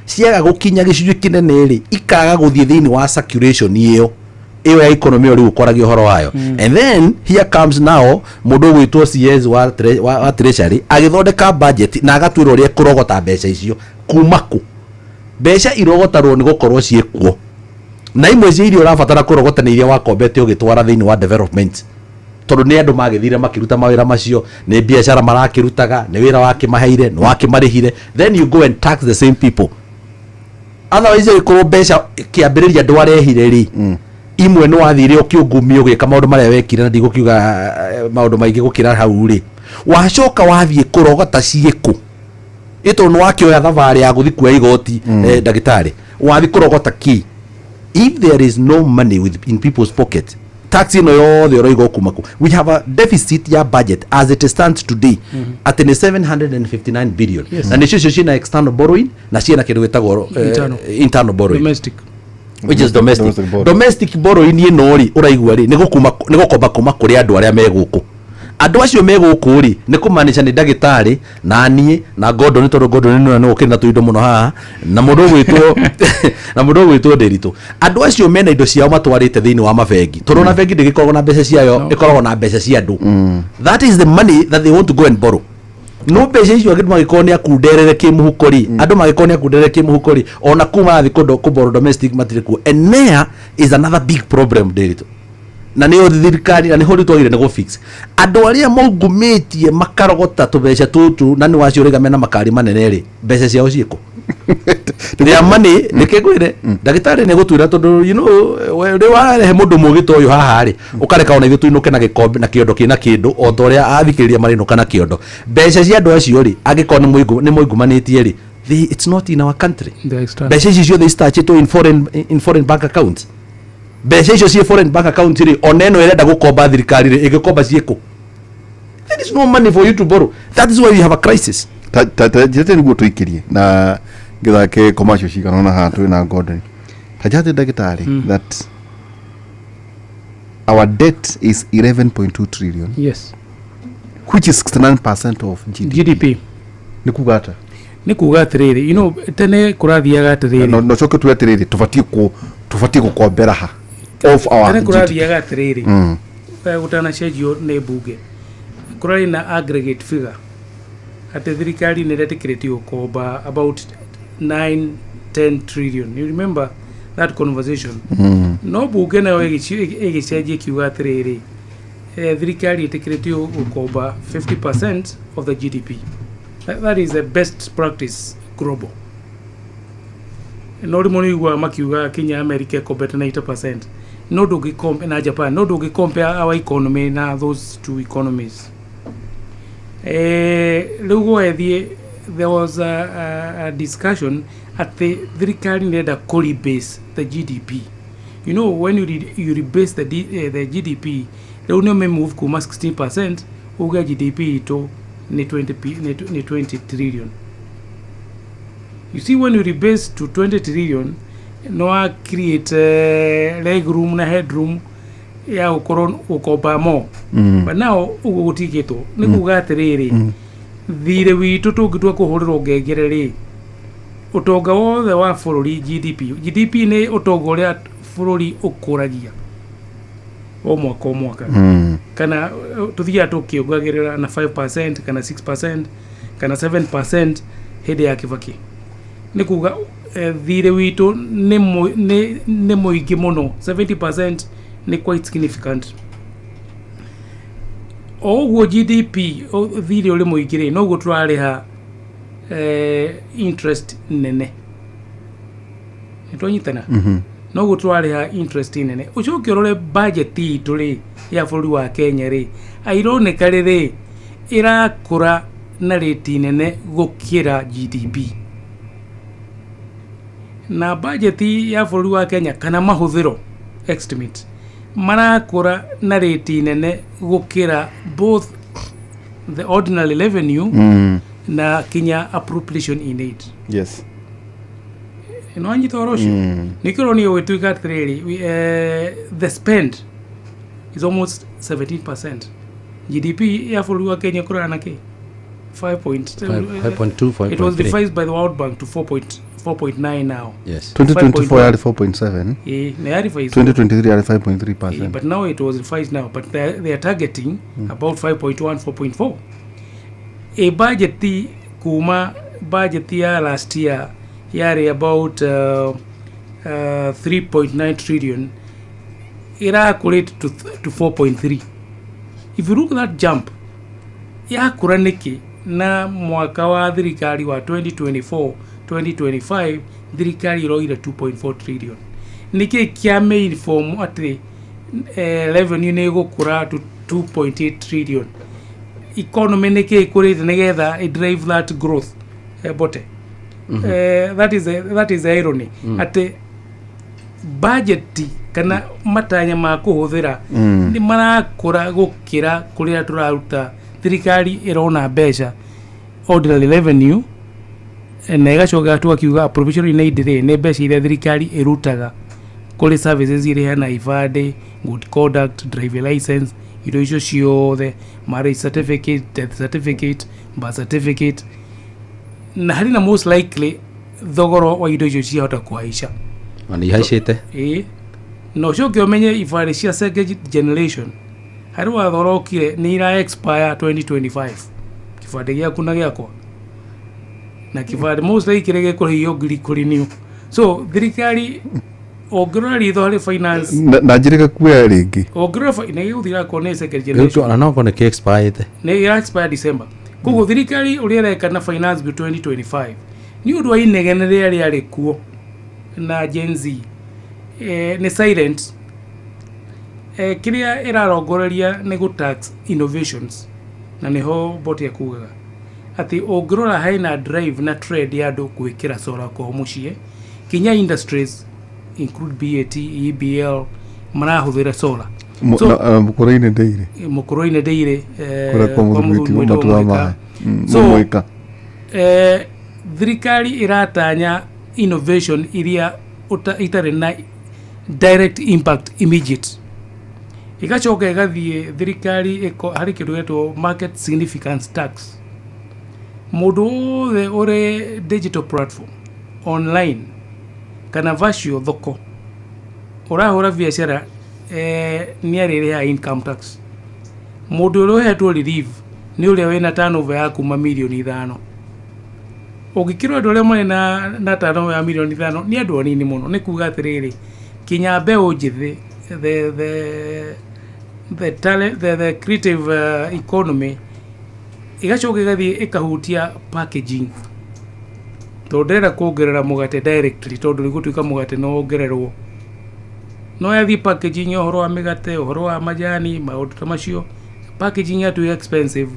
S1: ciaga gũkinya gĩcunjĩ kĩnene rĩ, ikaga gũthiĩ thĩinĩ wa circulation ĩyo ya economy ĩyo rĩu ũkoragia ũhoro wayo. And then here comes now mũndũ ũgwĩtwo CS wa treasury agĩthondeka budget na agatuĩra ũrĩa ekũrogota mbeca icio kuma kũ. Mbeca irogotarwo nĩ gũkorwo ciĩkuo, na imwe cia iria ũrabatara kũrogota nĩ iria wakombete ũgĩtwara thĩinĩ wa development, tondũ nĩ andũ magĩthire makĩruta mawĩra macio, nĩ biacara marakĩrutaga, nĩ wĩra wakĩmaheire, nĩ wakĩmarĩhire. Then you go and tax the same people. Otherwise ĩgĩkorwo mbeca kĩambĩrĩria ndwarehire rĩ, imwe nĩ wathire ũkĩungumia ũgĩka maũndũ marĩa wekire, na ndigũkiuga maũndũ maingĩ gũkĩra hau rĩ, wacoka wathiĩ kũrogota ciĩkũ? Ĩ tondũ nĩ wakĩoya thabarĩ ya gũthiĩ kuoya igoti, ndagĩtarĩ, wathiĩ kũrogota kĩ if there is no money in people's pocket? Tax ĩno yothe ũroiga ũkuma kũ? We have a deficit ya budget as it stands today atĩ nĩ 759 billion. Na nĩcio icio ciĩna external borrowing na ciĩna kĩndũ gĩtagwo
S3: Internal.
S1: Internal borrowing,
S3: Domestic.
S1: Which is domestic.
S2: Domestic borrowing.
S1: Domestic borrowing ĩno rĩ, ũraigua rĩ, nĩ gũkomba kuma kũrĩ andũ arĩa me gũkũ. Andũ acio me gũkũ rĩ, nĩ kũmaanisha nĩ ndagĩtarĩ na niĩ na Gordon, tondũ Gordon nĩ nĩ ũkĩrĩ na tũindo mũno haha, na mũndũ ũgwĩtwo Ndĩritũ. Andũ acio mena indo ciao matwarĩte thĩinĩ wa mabengi, tondũ ona bengi ndĩgĩkoragwo na mbeca ciayo, ĩkoragwo na mbeca cia andũ. That is the money that they want to go and borrow. No mbeca icio andũ magĩkorwo nĩ akunderere kĩmũhuko rĩ, andũ magĩkorwo nĩ akunderere kĩmũhuko rĩ, ona kuu marathiĩ kũborrow domestic matirĩ kuo. And there is another big problem, Ndĩritũ, na nĩyo thirikari, na nĩho rĩu twagĩrĩire nĩ gũfix andũ arĩa maungumĩtie makarogota tũbeca tũtũ, na nĩ wacio ũraiga mena makari manene rĩ, mbeca ciao ciĩkũ? Their money. Reke ngwĩre, ndagĩtarĩ nĩ gũtwĩra, tondũ you know we rĩ warehe mũndũ mũgĩ ta ũyũ haha rĩ, ũkareka ona ithuĩ tũinũke na gĩkombe na kĩondo kĩna kĩndũ, o ta ũrĩa athikĩrĩria marĩinũka na kĩondo. Mbeca cia andũ acio rĩ, angĩkorwo nĩ moingumanĩtie rĩ, it's not in our country.
S3: The external.
S1: Mbeca ici ciothe istachĩtwo in foreign bank accounts. Mbeca icio ciĩ foreign bank account rĩ, ona ĩno ĩrenda gũkomba thirikari rĩ, ĩngĩkomba ciĩkũ? There is no money for you to borrow. That is why we have a crisis.
S2: Ta njĩte nĩguo tũikĩrie na ngĩthake commercial cigana ona haha twĩ na Gordon. Ta njate ndagĩtarĩ that our debt is 11.2 trillion, which is 69% of GDP.
S3: GDP.
S2: Nĩ kuga ata?
S3: Nĩ kuga atĩrĩrĩ, tene kũrathiaga atĩrĩrĩ.
S2: No coke tuge atĩrĩrĩ, tũbatiĩ gũkombera ha of our
S3: Tene
S2: GDP?
S3: Kũrathiaga atĩrĩrĩ, gũtanacenjio nĩ mbunge, kũrarĩ na aggregate figure atĩ thirikari nĩ ĩretĩkĩrĩtio gũkomba about 9 10 trillion. You remember that conversation? No mbunge nayo ĩgĩcenjia ĩkiuga atĩrĩrĩ, thirikari ĩtĩkĩrĩtio gũkomba 50% of the GDP. That is the best practice global. No rĩmwe nĩ ũiguaga makiuga kinya America ĩkombete 90%, no ndũngĩkombe na Japan, no ndũngĩcompare our economy na those two economies. Rĩu gwethiĩ there was a discussion atĩ thirikari nĩrenda kũ rebase the GDP. When you rebase the GDP, rĩu nĩ move kuma 16% uge GDP itũ nĩ 20 nĩ 20 trillion. You see, when you rebase to 20 trillion, no wa create leg room na headroom ya gũkorwo gũkomba more. But now ũguo gũtikĩtwo nĩ kuga atĩrĩrĩ, Thirĩ witũ tũngĩtua kũhũrĩrwo ngengere rĩ, ũtonga wothe wa bũrũri, GDP, GDP nĩ ũtonga ũrĩa bũrũri ũkũragia o mwaka o mwaka, kana tũthiaga tũkĩongagĩrĩra na 5% kana 6% kana 7% hĩndĩ ya Kibaki. Nĩ kuga thirĩ witũ nĩ mũingĩ mũno, 70% nĩ quite significant. O ũguo GDP thirĩ ũrĩ mũingĩ rĩ, noguo tũrarĩha interest nene. Nĩ twanyitana? Noguo tũrarĩha interest nene. Ũcoke ũrore budget itũ rĩ, ya bũrũri wa Kenya rĩ, ironically rĩ, ĩrakũra na rate nene gũkĩra GDP. Na budget ya bũrũri wa Kenya kana mahũthĩro estimate marakũra na rate nene gũkĩra both the ordinary revenue na kinya appropriation in aid. No anyita ũhoro ũcio? Nĩkĩo ũronio ũgĩtuĩka atĩrĩrĩ, the spend is almost 17%. GDP ya bũrũri wa Kenya ĩkũraga na kĩ? 5 point,
S1: 5.2.
S3: It was
S1: 5.3.
S3: revised by the World Bank to 4.4.9 now.
S2: 2024 yarĩ 4.7.
S3: Na yarevise.
S2: 2023 yarĩ 5.3 percent.
S3: But now it was revised now, but they are targeting about 5.1, 4.4. A budget kuma budget ya last year yarĩ about 3.9 trillion, ĩrakũrĩte to 4.3. If you look at that jump, yakũra nĩkĩ na mwaka wa thirikari wa 2024 2025 thirikari ĩroire 2.4 trillion? Nĩkĩ kĩa inform atĩ revenue nĩ ĩgũkũra to 2.8 trillion? Economy nĩkĩ ĩkũrĩte nĩgetha ĩ drive that growth? Bote that is the irony, atĩ budget kana matanya ma kũhũthĩra nĩ marakũra gũkĩra kũrĩa tũraruta. Thirikari ĩrona mbeca ordinary revenue, na ĩgacoka tũgakiuga appropriation in aid rĩ, nĩ mbeca iria thirikari ĩrutaga kũrĩ services iria iheana ibandĩ, good conduct, driving license, indo icio ciothe, marriage certificate, death certificate, birth certificate, na harĩ na most likely thogora wa indo icio ciahota kũhaica.
S1: Na nĩ ihaicĩte.
S3: Ĩĩ, na ũcoke ũmenye ibandĩ cia second generation, harĩ watho ũrokire, nĩ ira expire 2025, kĩbandĩ gĩaku na gĩakwa, na kĩbandĩ most likely gĩkũrĩhio ngiri kũrenew. So thirikari ũngĩrora ritho harĩ finance,
S2: Na njĩrĩga kuoya rĩngĩ.
S3: Ũngĩrora nĩ gĩgũthira korwo nĩ second generation.
S1: Ona no korwo nĩ kĩ expire.
S3: Nĩ ira expire December. Koguo thirikari ũrĩa ĩreka na finance bill 2025, nĩ ũndũ wa inegene rĩrĩa rĩarĩ kuo na Gen Z, nĩ silent. Kĩrĩa ĩrarongoreria nĩ gũ tax innovations, na nĩho Mbote akugaga atĩ ũngĩrora hena drive na trend ya andũ gwĩkĩra solar kwao mũciĩ, kinya industries include BAT, EABL marahũthĩra solar.
S2: Mũkũrũ-inĩ ndĩire.
S3: Mũkũrũ-inĩ ndĩire,
S2: kũrĩa kwa
S3: kwa
S2: mũthuri
S3: mũthuri
S2: witũ
S3: mwĩtagwo
S2: Matua
S3: Mũika.
S2: Mahe.
S3: So,
S2: Mũika.
S3: Thirikari ĩratanya innovation iria itarĩ na direct impact immediate. Ĩgacoka ĩgathiĩ thirikari harĩ kĩndũ gĩtwo market significance tax. Mũndũ wothe ũrĩ digital platform online kana virtual thoko ũrahũra biacara, nĩ arĩrĩha income tax. Mũndũ ũrĩa ũhetwo relief nĩ ũrĩa wĩna turnover ya kuma mirioni 5. Ũngĩkĩrwo andũ arĩa marĩ na turnover ya mirioni 5 nĩ andũ anini mũno. Nĩ kuga atĩrĩrĩ, kinya mbeũ njĩthĩ, the talent, the creative economy, ĩgacoka ĩgathiĩ ĩkahutia packaging, tondũ ndĩrenda kuongerera mũgate directly, tondũ rĩgũtuĩka mũgate no wongererwo, no yathiĩ packaging ya ũhoro wa mĩgate, ũhoro wa majani, maũndũ ta macio, packaging yatuĩka expensive,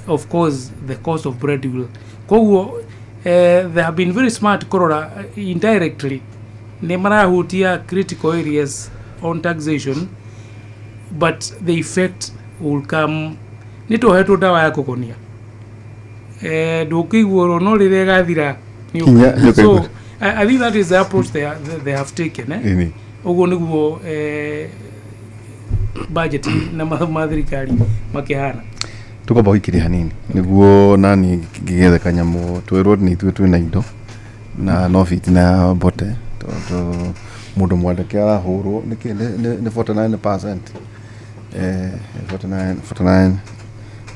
S3: of course the cost of bread will. Koguo they have been very smart kũrora indirectly nĩ marahutia critical areas on taxation, but the effect will come. Nĩ tũhetwo ndawa ya kũgonia, ndũkĩiguo no rĩrĩa ĩgathira nĩ
S2: Kinya
S3: ũkũigua. So
S2: nĩũkaigua.
S3: I think that is the approach they have taken, eh?
S2: Ĩni.
S3: Ũguo nĩguo budget na mathomo ma thirikari makĩhana.
S2: Tukwamba gũikĩria hanini nĩguo nani ngĩgethe kanyamũ twĩrwo nĩ ithuĩ twĩna indo na no fiti na bote tondũ mũndũ mwandĩke arahũrwo nĩkĩ nĩ 49%, 49 49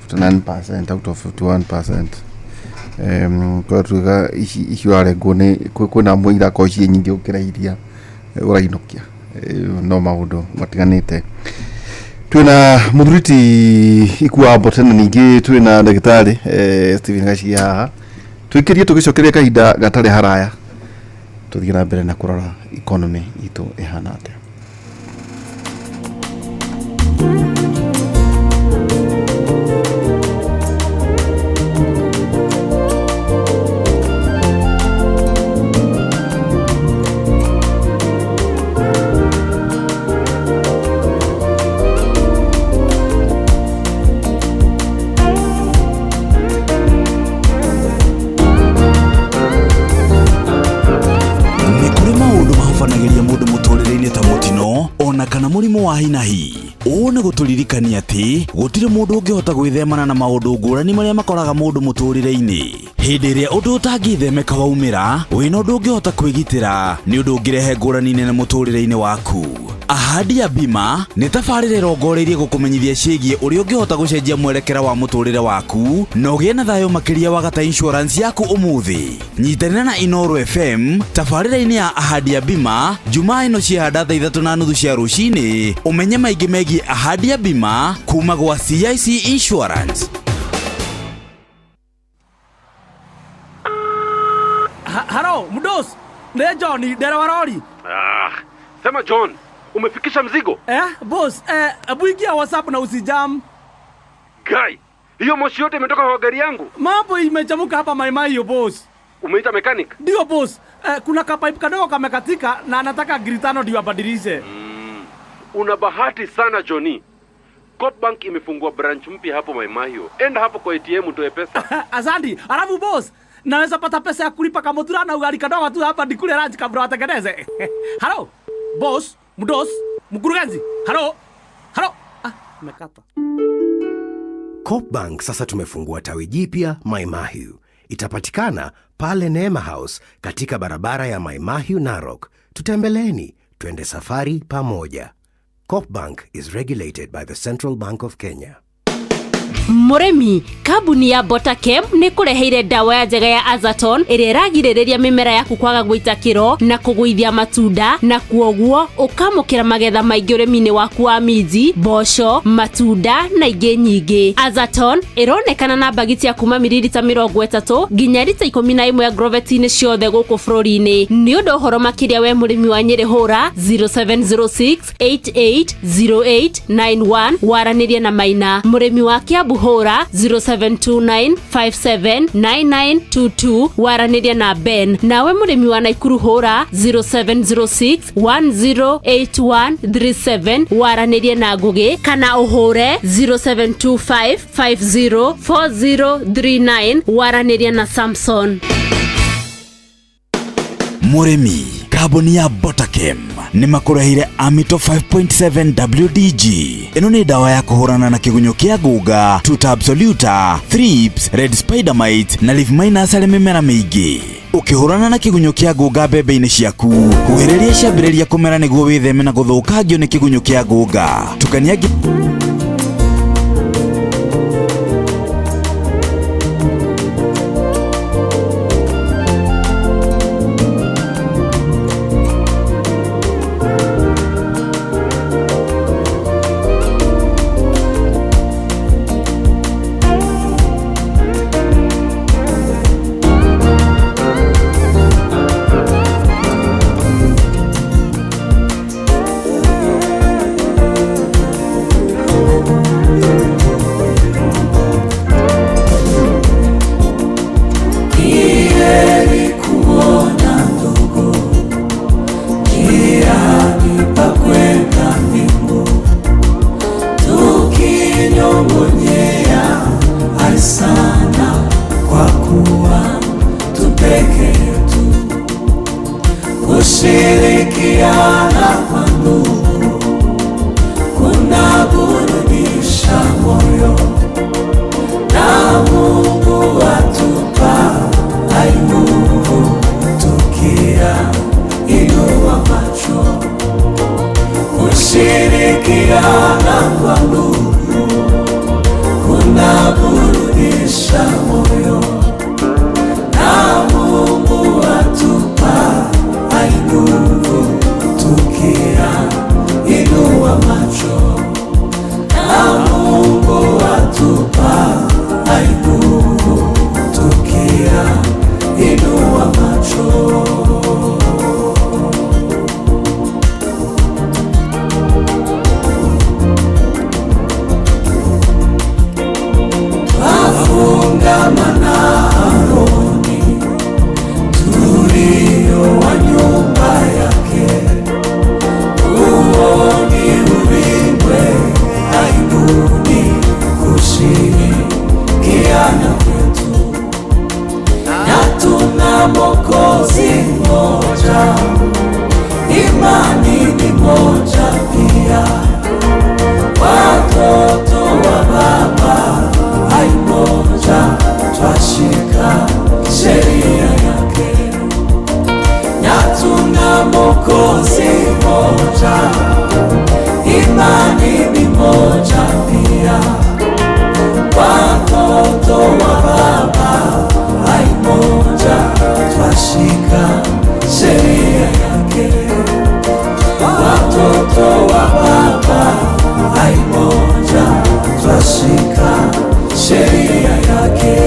S2: 49% out of 51%. Kwatuga ici ici ũrarengwo nĩ kwĩna amwe irakorwo ciĩ nyingĩ gũkĩra iria ũrainũkia. No maũndũ matiganĩte. Twĩna mũthuriti Ikua Mbote na ningĩ twĩna ndagĩtarĩ Stephen Gachie haha. Twĩkĩrie tũgĩcokeria kahinda gatarĩ haraya tũthiĩ na mbere na kũrora economy itũ ĩhana atĩa.
S4: Nĩ kũrĩ maũndũ mahubanagĩria mũndũ mũtũrĩre-inĩ ta mũtino ona kana mũrimũ wa hinahi. Ũũ nĩ gũtũririkania atĩ gũtirĩ mũndũ ũngĩhota gwĩthemana na maũndũ ngũrani marĩa makoraga mũndũ mũtũrĩre-inĩ. Hĩndĩ ĩrĩa ũndũ ũtangĩthemeka waumĩra, wĩna ũndũ ũngĩhota kwĩgitĩra nĩ ũndũ ũngĩrehe ngũrani nene mũtũrĩre-inĩ waku. Ahadi ya Bima nĩ tabarĩra ĩrongoreirie gũkũmenyithia ciĩgiĩ ũrĩa ũngĩhota gũcenjia mwerekera wa mũtũrĩre waku na ũgĩe na thayũ makĩria wagata insurance yaku ũmũthĩ. Nyitanĩra na Inoro FM tabarĩra-inĩ ya Ahadi ya Bima Jumaa ĩno ciĩhanda thaa 3:30 cia rũcinĩ ũmenye maingĩ megiĩ Ahadi ya Bima kuma gwa CIC Insurance.
S5: Halo, mdos. Ne John, dereva lori.
S6: Ah, sema John, umefikisha mzigo?
S5: Boss, hebu ingia WhatsApp na usijam.
S6: Guy, hiyo moshi yote imetoka kwa gari yangu.
S5: Mambo imechamuka hapa maimai yo boss.
S6: Umeita mechanic?
S5: Ndio boss. Kuna kapipe kadogo kamekatika na anataka giri 5 ndio abadilishe.
S6: Una bahati sana Johnny. Coop Bank imefungua branch mpya hapo Maimahio. Enda hapo kwa ATM utoe pesa.
S5: Asante. Alafu boss, naweza pata pesa ya kulipa kamotura na ugali kadogo tu hapa nikule lunch kabla watengeneze. Halo, boss, mdos, mkurugenzi. Halo. Halo. Ah, nimekata.
S7: Coop Bank sasa tumefungua tawi jipya Maimahiu. Itapatikana pale Neema House katika barabara ya Maimahiu Narok. Tutembeleeni, twende safari pamoja. Coop Bank is regulated by the Central Bank of Kenya.
S8: Mũrĩmi, kambuni ya Botakem nĩ kũreheire ndawa ya njega ya Azaton ĩrĩa ĩragirĩrĩria mĩmera yaku kwaga gũita kĩro na kũgũithia matunda na kuoguo ũkamũkĩra magetha maingĩ ũrĩmi-inĩ waku wa minji, mboco, matunda na ingĩ nyingĩ. Azaton ĩronekana na mbagiti ya kuma mililita 30 nginya lita 11 ya groveti-inĩ ciothe gũkũ bũrũri-inĩ. Nĩ ũndũ ũhoro makĩria we mũrĩmi wa Nyĩrĩ hũra 0706 880891 waranĩrie na Maina. Mũrĩmi wa Kiambu hũra 0729579922 waranĩrie na Ben. Nawe mũrĩmi wa Naikuru hũra 0706 108137 waranĩrie na Ngugi kana ũhũre 0725504039 waranĩrie na Samson.
S4: Mũrĩmi, kambuni ya Botakem nĩ makũreheire Amito 5.7 WDG. Ĩno nĩ ndawa ya kũhũrana na kĩgunyũ kĩa ngũnga, Tuta absoluta, thrips, red spider mite na leaf miners harĩ mĩmera mĩingĩ. Ũkĩhũrana na kĩgunyũ kĩa ngũnga mbembe-inĩ ciaku, huhĩrĩria ciambĩrĩria kũmera nĩguo wĩtheme na gũthũkangio nĩ kĩgunyũ kĩa ngũnga. Tukania
S9: Tukionyesha moyo na Mungu atupa nguvu, tukiinua macho na Mungu atupa nguvu, tukiinua macho. Twafungamana rohoni, tulio wa nyumba yake, huo ni ulimwe aibuni kushirikiana kwetu, na tuna Mwokozi mmoja, imani ni moja pia, watoto wa Baba hai moja, twashika sheria yake, na tuna Mwokozi mmoja, imani ni moja pia, watoto wa Baba hai moja, twashika sheria yake, watoto wa Baba hai moja, twashika sheria yake.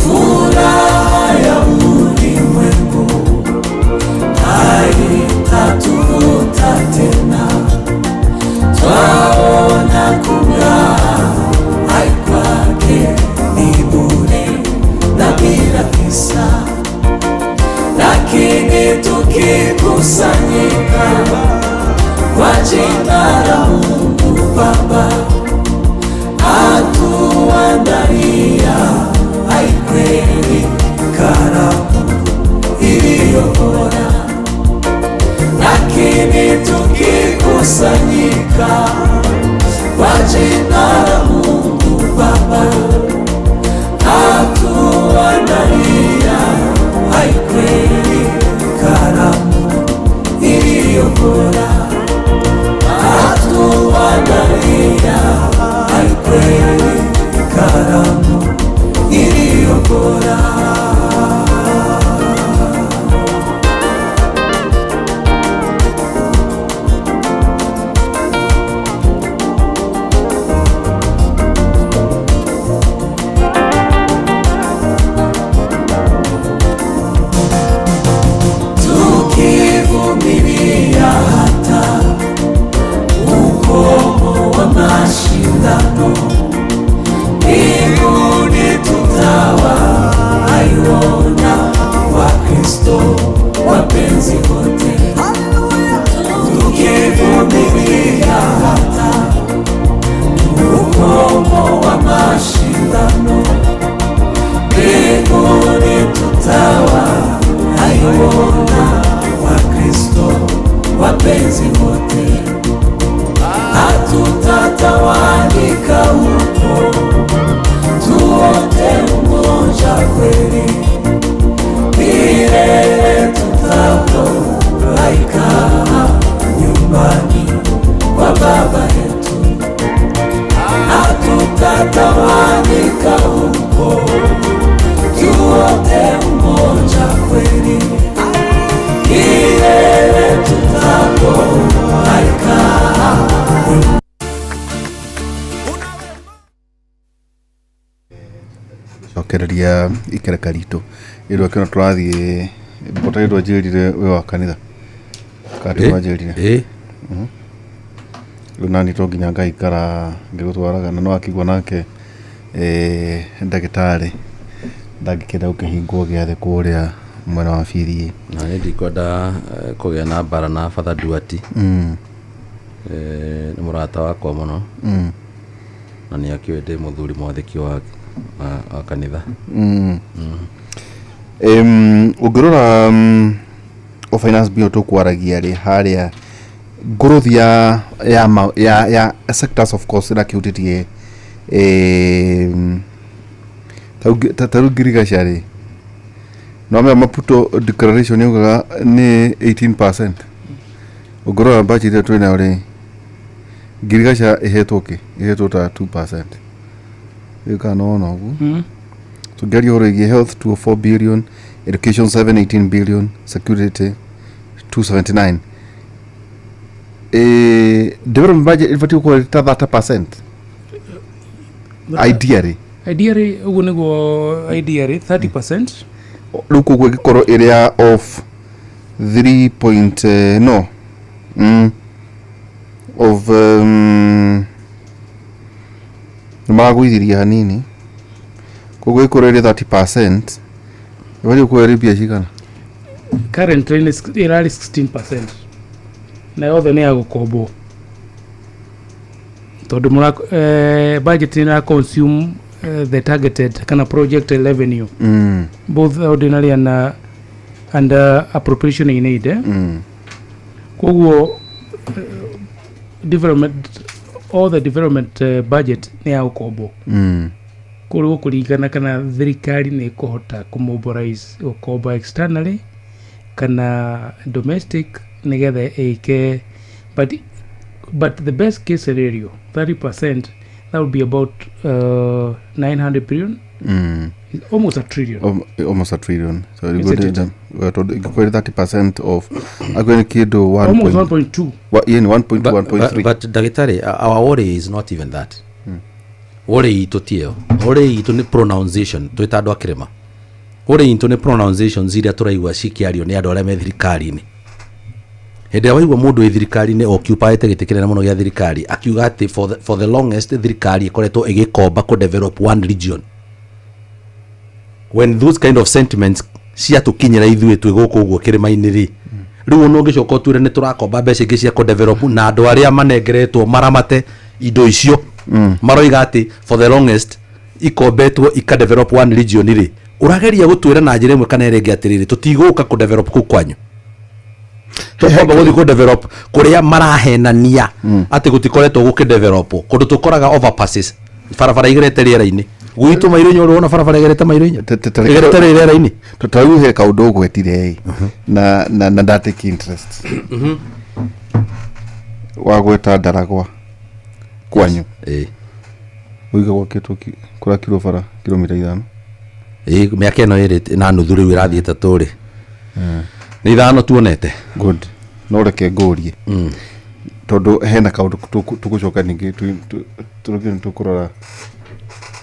S9: Furaha ya ulimwengu haitatuvuta tena, twaona kung'aa hai kwake ni bure na bila kisa, lakini tukikusanyika kwa jina la Mungu Baba atuandalia hai kweli karamu iliyo bora, lakini tukikusanyika kwa jina la Mungu Baba atuandalia hai kweli karamu iliyo bora, atuandalia hai kweli karamu iliyo bora. Tukivumilia hata ukomo wa mashindano, mbinguni tutawaiona Wakristo wapenzi wote. Tukivumilia hata ukomo wa mashindano, mbinguni tutawaiona Wakristo wapenzi wote. Hatutatawanyika huko, tuote umoja kweli, milele tutafurahika nyumbani kwa Baba yetu. Hatutatawanyika huko, tuote umoja kweli, milele tutafurahika.
S2: Cokereria ikereka ritũ ĩrĩa kĩno tũrathiĩ mbota ĩrĩa njĩrire wĩ wa kanitha kana ti wanjĩrire?
S1: Ĩ.
S2: Rĩu nani to nginya ngaikara ngĩgũtwaraga na no akigua nake ndagĩtarĩ ndangĩkĩenda gũkĩhingwo gĩathĩ kũrĩa mwena wa bithi.
S1: Na nĩ ndikwenda kũgĩa na mbara na Father Duati. Nĩ mũrata wakwa mũno na nĩ akĩũĩ ndĩ mũthuri mwathĩki wa kanitha.
S2: Ũngĩrora o finance bill tũkwaragia rĩ harĩa growth ya sectors of course ĩrakĩhutĩtie Ta rĩu ngirigaca rĩ, no Maputo declaration yaugaga nĩ 18%. Ũngĩrora budget ĩrĩa twĩ nayo rĩ, ngirigaca ĩhetwo kĩ? Ĩhetwo ta 2%. Rĩu kana nĩwona ũguo? Tũngĩaria ũhoro wĩgiĩ health, 204 billion, education 718 billion, security 279. Development budget ĩbatiĩ gũkorwo ĩrĩ ta 30% ideally.
S3: Ideally ũguo nĩguo, ideally 30%.
S2: Rĩu koguo ĩngĩkorwo ĩrĩ ya of 3 point no of nĩ maragũithirie hanini, koguo ĩkorwo ĩrĩ 30%, ĩbatiĩ gũkorwo ĩrĩ mbia cigana?
S3: Currently ĩrarĩ 16% na yothe nĩ ya gũkombwo tondũ budget nĩ ĩra consume the targeted kana projected revenue, both ordinary and appropriation in aid, eh? Koguo development, all the development budget nĩ ya gũkombwo. Kũrĩ gũkũringana kana thirikari nĩ ĩkũhota kũmobilize gũkomba externally kana domestic nĩgetha ĩke, but the best case scenario, 30%, that would be about 900 billion. It's almost a trillion.
S2: Almost a trillion, so
S3: Isn't it?
S2: Tondũ ĩngĩkorwo ĩrĩ 30% of akorwo nĩ kĩndũ 1
S3: almost
S2: point-
S3: 1.2.
S2: Yani 1.2,
S1: But,
S2: 1.3.
S1: but ndagĩtarĩ, our worry is not even that. Worry itũ ti ĩyo. Worry itũ nĩ pronunciation. Twĩ ta andũ a kĩrĩma, worry itũ nĩ pronunciations iria tũraigua cikĩario nĩ andũ arĩa me thirikari-inĩ. Hĩndĩ ĩrĩa waigua mũndũ wĩ thirikari-inĩ occupyĩte gĩtĩ kĩnene mũno gĩa thirikari akiuga atĩ for the longest thirikari ĩkoretwo ĩgĩkomba kũ develop one region, when those kind of sentiments ciatũkinyĩra ithuĩ twĩ gũkũ ũguo kĩrĩma-inĩ rĩ, rĩu ona ũngĩcoka ũtwĩre nĩ tũrakomba mbeca ingĩ cia kũdevelop na andũ arĩa manengeretwo maramate indo icio maroiga atĩ for the longest ikombetwo ikadevelop one region rĩ, ũrageria gũtwĩra na njĩra ĩmwe kana ĩrĩa ĩngĩ atĩrĩrĩ, tũtigũka kũdevelop kũu kwanyu, tũkwamba gũthiĩ kũdevelop kũrĩa marahenania atĩ gũtikoretwo gũkĩdevelop, kũndũ tũkoraga overpasses, barabara igerete rĩera-inĩ. Gwitũ mairũ inya ũrĩ wona barabara igerete mairũ inya igerete rĩera-inĩ?
S2: Tarĩu he kaũndũ ũgwetire ĩ na ndatake interest wagweta Ndaragwa kwanyu.
S1: Ĩĩ.
S2: Ũiga gwakĩtwo kũrakirwo bara kilomita 5.
S1: Ĩĩ, mĩaka ĩno ĩrĩ na nuthu rĩu ĩrathiĩ 3 rĩ, nĩ 5 tuonete.
S2: Good, no reke ngũrie tondũ hena kaũndũ tũgũcoka ningĩ tũrũgio nĩ tũkũrora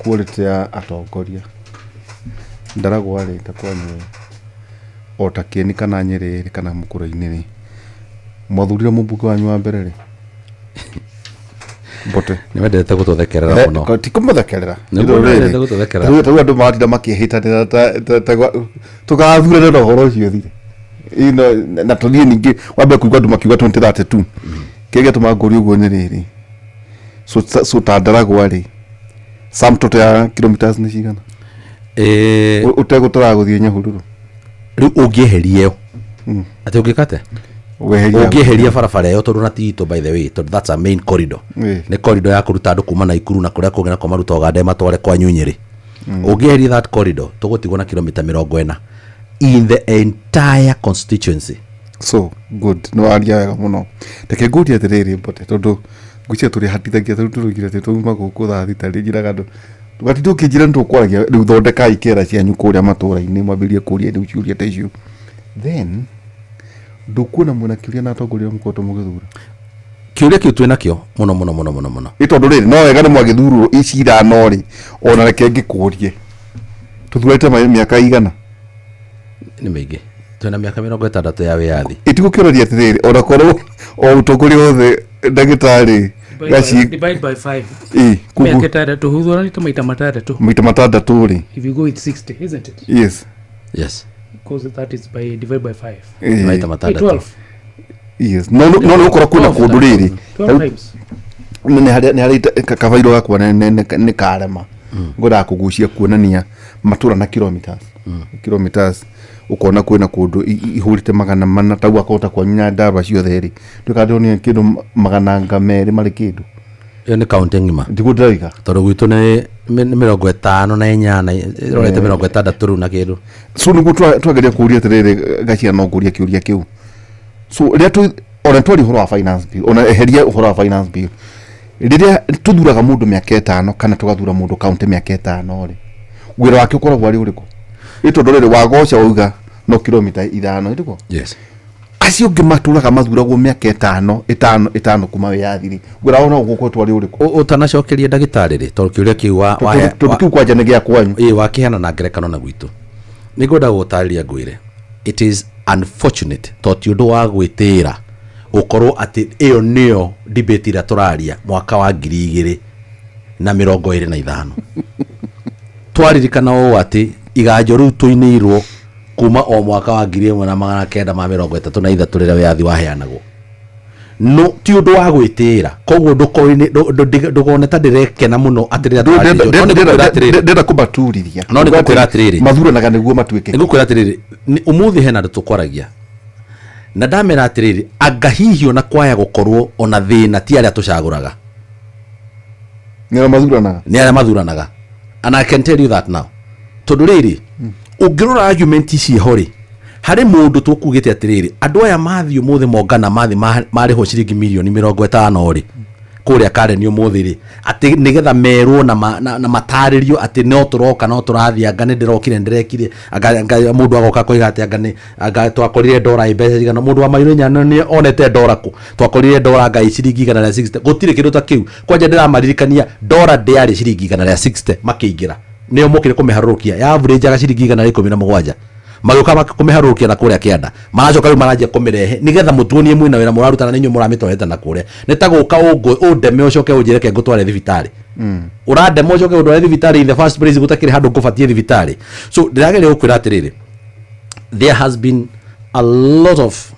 S2: quality ya atongoria. Ndaragwa rĩ, ta kwanyu rĩ, o ta Kĩeni kana Nyĩrĩ rĩ, kana Mũkũrwe-inĩ rĩ, mwathurire mũmbunge wanyu wa mbere rĩ, Mbote?
S1: Nĩ wendete gũtũthekerera mũno.
S2: Ti kũmũthekerera.
S1: Nĩguo wendete gũtũthekerera.
S2: Rĩu andũ maratinda makĩhĩtanĩra tũgathurana na ũhoro ũcio ũthire. Na tũthiĩ ningĩ wambe kũigua andũ makiuga 2032. Kĩrĩa gĩatũma ngũrie ũguo nĩ rĩrĩ, so ta Ndaragwa rĩ, sum total ya kilometers nĩ cigana? Ũtegũtaraga gũthiĩ Nyahururu.
S1: Rĩu ũngĩeheria ĩyo atĩ ũngĩka atĩa?
S2: Weheria.
S1: Ũngĩeheria barabara ĩyo, tondũ na ti itũ by the way, tondũ that's a main corridor. Nĩ corridor ya kũruta andũ kuma Naikuru na kũrĩa kũngĩ na kũmaruta Ũganda matware kwanyu Nyĩrĩ. Ũngĩeheria that corridor, tũgũtigwo na kilomita 40 in the entire constituency.
S2: So good, nĩ waria wega mũno. Reke ngũrie atĩrĩrĩ, Mbote, tondũ ngwĩciria tũrĩ hatithagia tondũ tũrũgire atĩ twauma gũkũ thaa 6 rĩ, njĩraga andũ ndũgatinde ũkĩnjĩra nĩ tũkwaragia. Rĩu thondekai kĩera cianyu kũrĩa matũũra-inĩ, mwambĩrĩrie kũria rĩu ciũria ta icio, then ndũkuona mwĩna kĩũria na atongoria arĩa mũkoretwo mũgĩthura.
S1: Kĩũria kĩu twĩ nakĩo mũno mũno mũno mũno mũno.
S2: Ĩ tondũ rĩrĩ no wega nĩ mwagĩthurwo ici ithano rĩ, ona reke ngĩkũrie, tũthurĩte mĩaka igana?
S1: Nĩ mĩingĩ, twĩna mĩaka 60 ya wĩyathi.
S2: Ĩtigũkĩũraria atĩrĩrĩ, ona korwo o ũtongoria wothe, ndagĩtarĩ Gaci.
S3: Divide by 5.
S2: Ĩ
S3: mĩaka
S2: koguo
S3: 6 huthuranĩte maita 6.
S2: Maita 6 rĩ.
S3: If you go with 60, isn't it?
S2: Yes.
S1: Yes.
S3: Because that is by divide by 5.
S2: Ĩ.
S1: Maita
S3: Hey,
S1: 6.
S3: 12.
S2: Yes, no nĩ gũkorwo kwĩna kũndũ rĩrĩ.
S3: 12 times.
S2: Nĩ harĩa kabairũ gakwa nĩ karema ngwendaga kũgucia kuonania matũra na kilometers, ũkona kwĩna kũndũ ihũrĩte 400, tau akahota kwanyu Nyandarua ciothe rĩ, nduĩka ndĩronire kĩndũ 200 marĩ kĩndũ.
S1: Ĩyo nĩ kaunti ng'ima.
S2: Ndiguo ndĩroiga.
S1: Tondũ gwitũ nĩ 58 ĩrorete 60 rĩu na kĩndũ.
S2: So nĩguo twageria kũria atĩrĩrĩ, Gachia, no ngũria kĩũria kĩu. So rĩrĩa ona twaria ũhoro wa finance bill, ona eheria ũhoro wa finance bill, rĩrĩa tũthuraga mũndũ mĩaka 5 kana tũgathura mũndũ kaunti mĩaka 5 rĩ, wĩra wake ũkoragwo arĩ ũrĩkũ? Ĩ tondũ rĩrĩ wagoca wauga no kilomita 5, ĩtiguo?
S1: Yes.
S2: Acio angĩ matũraga mathuragwo mĩaka 5 5 5 kuma wĩyathi rĩ, wĩra wao no ũgũkoretwo arĩ ũrĩkũ?
S1: Ũtanacokeria ndagĩtarĩ rĩ, tondũ kĩũria kĩu
S2: Tondũ kĩu kwanja nĩ gĩa kwanyu.
S1: Ĩĩ, wakĩheana na ngerekano na gwitũ. Nĩ ngwenda gũgũtarĩria ngwĩre, it is unfortunate tondũ ti ũndũ wa gwĩtĩĩra gũkorwo atĩ ĩyo nĩyo debate ĩrĩa tũraria mwaka wa 2025. Twaririkana ũũ atĩ iganjo rĩu tũinĩirwo kuma o mwaka wa 1933 rĩrĩa wĩyathi waheanagwo. No ti ũndũ wa gwĩtĩĩra, koguo ndũkone ta ndĩrekena mũno atĩ rĩrĩa tũrarĩrio. No nĩ ngũkwĩra atĩrĩrĩ.
S2: Ndĩrenda kũmaturithia.
S1: No nĩ ngũkwĩra atĩrĩrĩ.
S2: Mathuranaga nĩguo matuĩke.
S1: Nĩ ngũkwĩra atĩrĩrĩ, ũmũthĩ hena andũ tũkwaragia na ndamera atĩrĩrĩ, anga hihi ona kwaya gũkorwo ona thĩna ti arĩa tũcagũraga.
S2: Nĩ arĩa mathuranaga.
S1: Nĩ arĩa mathuranaga. And I can tell you that now. Tondũ rĩrĩ, ũngĩrora argument ici ho rĩ, harĩ mũndũ tũkugĩte atĩrĩrĩ, andũ aya mathiĩ ũmũthĩ mongana mathiĩ marĩhwo ciringi mirioni 50 rĩ, kũrĩa Karen ũmũthĩ rĩ, atĩ nĩgetha merwo na matarĩrio atĩ no tũroka, no tũrathiĩ, anga nĩ ndĩrokire, nĩ ndĩrekire, anga mũndũ agoka koiga atĩ anga nĩ, anga twakorire ndora ĩ mbeca cigana, mũndũ wa mairũ inya nĩ onete ndora kũ, twakorire ndora anga ĩ ciringi 160, gũtirĩ kĩndũ ta kĩu. Kwanja ndĩramaririkania ndora ndĩarĩ ciringi 160 makĩingĩra, nĩo mokire kũmĩharũrũkia, ya average aga ciringi 117. Magĩũka kũmĩharũrũkia na kũrĩa kĩanda, maracoka rĩu maranjia kũmĩrehe nĩgetha mũtuonie mwĩna wĩra mũraruta na nĩ inyuĩ mũramĩtwarĩte na kũrĩa. Nĩ ta gũka ũndeme ũcoke ũnjĩre reke ngũtware thibitarĩ. Ũrandema ũcoke ũndware thibitarĩ in the first place gũtakĩrĩ handũ ngũbatiĩ thibitarĩ. So ndĩrageria gũkwĩra atĩrĩrĩ, there has been a lot of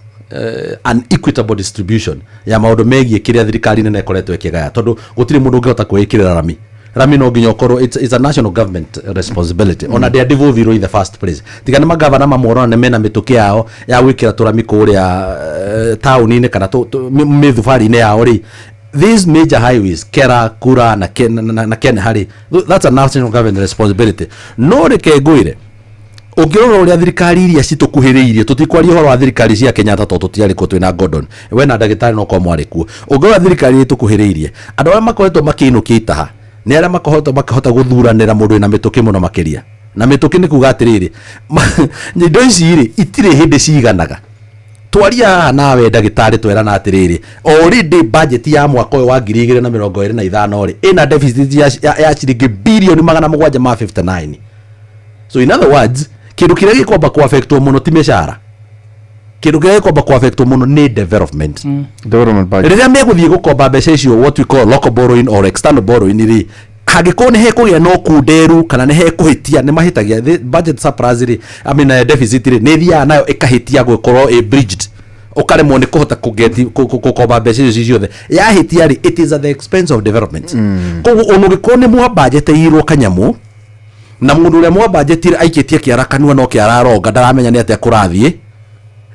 S1: unequitable distribution ya maũndũ megiĩ kĩrĩa thirikari nene ĩkoretwo ĩkĩgaya, tondũ gũtirĩ mũndũ ũngĩhota kwĩĩkĩrĩra rami. Rami no nginya ũkorwo it's a national government responsibility. Ona ndĩa devolve in the first place. Tiga nĩ magavana mamwe ũrona nĩ mena mĩtũkĩ yao ya gwĩkĩra tũrami kũrĩa taũni-inĩ kana mĩthubarĩ-inĩ yao rĩ. These major highways, Kera, Kura na Ken Hari, that's a national government responsibility. No reke ngwĩre, ũngĩrora ũrĩa thirikari iria citũkuhĩrĩirie, tũtikwaria ũhoro wa thirikari cia Kenyatta tondũ tũtiarĩ kuo twĩna Gordon, we na ndagĩtarĩ no korwo mwarĩ kuo. Ũngĩrora thirikari iria itũkuhĩrĩirie, andũ arĩa makoretwo makĩinũkia itaha nĩ arĩa makoretwo makĩhota gũthuranĩra mũndũ wĩna mĩtũkĩ mũno makĩria. Na mĩtũkĩ nĩ kuga atĩrĩrĩ, indo ici rĩ, itirĩ hĩndĩ ciganaga. Twaria haha nawe ndagĩtarĩ twerana atĩrĩrĩ, already budget ya mwaka ũyũ wa 2025 rĩ, ĩna deficit ya ciringi birioni 759. So in other words, kĩndũ kĩrĩa gĩkwamba kũ-affectwo mũno ti mĩcara. Kĩndũ kĩrĩa gĩkwamba kũ-affectwo mũno nĩ development.
S2: Development budget.
S1: Rĩrĩa megũthiĩ gũkomba mbeca icio, what we call local borrowing or external borrowing rĩ, hangĩkorwo nĩ hekũgĩa na ũkunderu kana nĩ hekũhĩtia, nĩ mahĩtagia. The budget surplus rĩ, I mean, deficit rĩ, nĩ ĩthiaga nayo ĩkahĩtia gũkorwo ĩ bridged. Ũkaremwo nĩ kũhota gũkomba mbeca icio ciothe. Yahĩtia rĩ, it is at the expense of development. Koguo ona ũngĩkorwo nĩ mwambanjetĩirwo kanyamũ, na mũndũ ũrĩa mwambanjetire aikĩtie kĩara kanua no kĩara aronga, ndaramenya nĩ atĩa kũrathiĩ.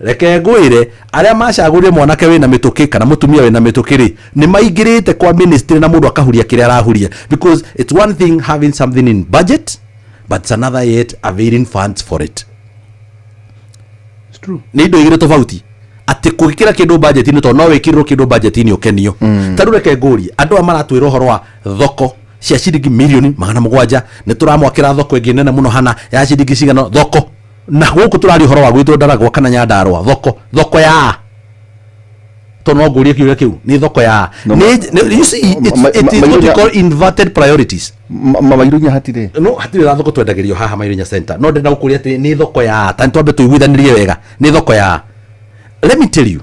S1: Reke ngwĩre, arĩa macagũrire mwanake wĩna mĩtũkĩ kana mũtumia wĩna mĩtũkĩ rĩ, nĩ maingĩrĩte kwa ministry na mũndũ akahuria kĩrĩa arahuria. Because it's one thing having something in budget, but it's another yet availing funds for it.
S3: It's true.
S1: Nĩ indo igĩrĩ tofauti. Atĩ kũgĩkĩra kĩndũ budget-inĩ, tondũ no wĩkĩrĩrwo kĩndũ budget-inĩ ũkenio. Ta rĩu reke ngũrie, andũ aya maratwĩra ũhoro wa thoko cia ciringi mirioni 700, nĩ tũramwakĩra thoko ĩngĩ nene mũno hana ya ciringi cigana thoko. Na gũkũ tũraria ũhoro wa gwĩtwo Ndaragwa kana Nyandarua, thoko, thoko ya tondũ no ngũrie kĩũria kĩu, nĩ thoko ya
S2: No,
S1: you see, it is what you call inverted priorities.
S2: Mairunya hatirĩ.
S1: No hatirĩ na thoko twendagĩrio haha Mairunya Center. No ndĩrenda gũkũria atĩ nĩ thoko ya, ta twambe tũiguithanĩrie wega, nĩ thoko ya. Let me tell you,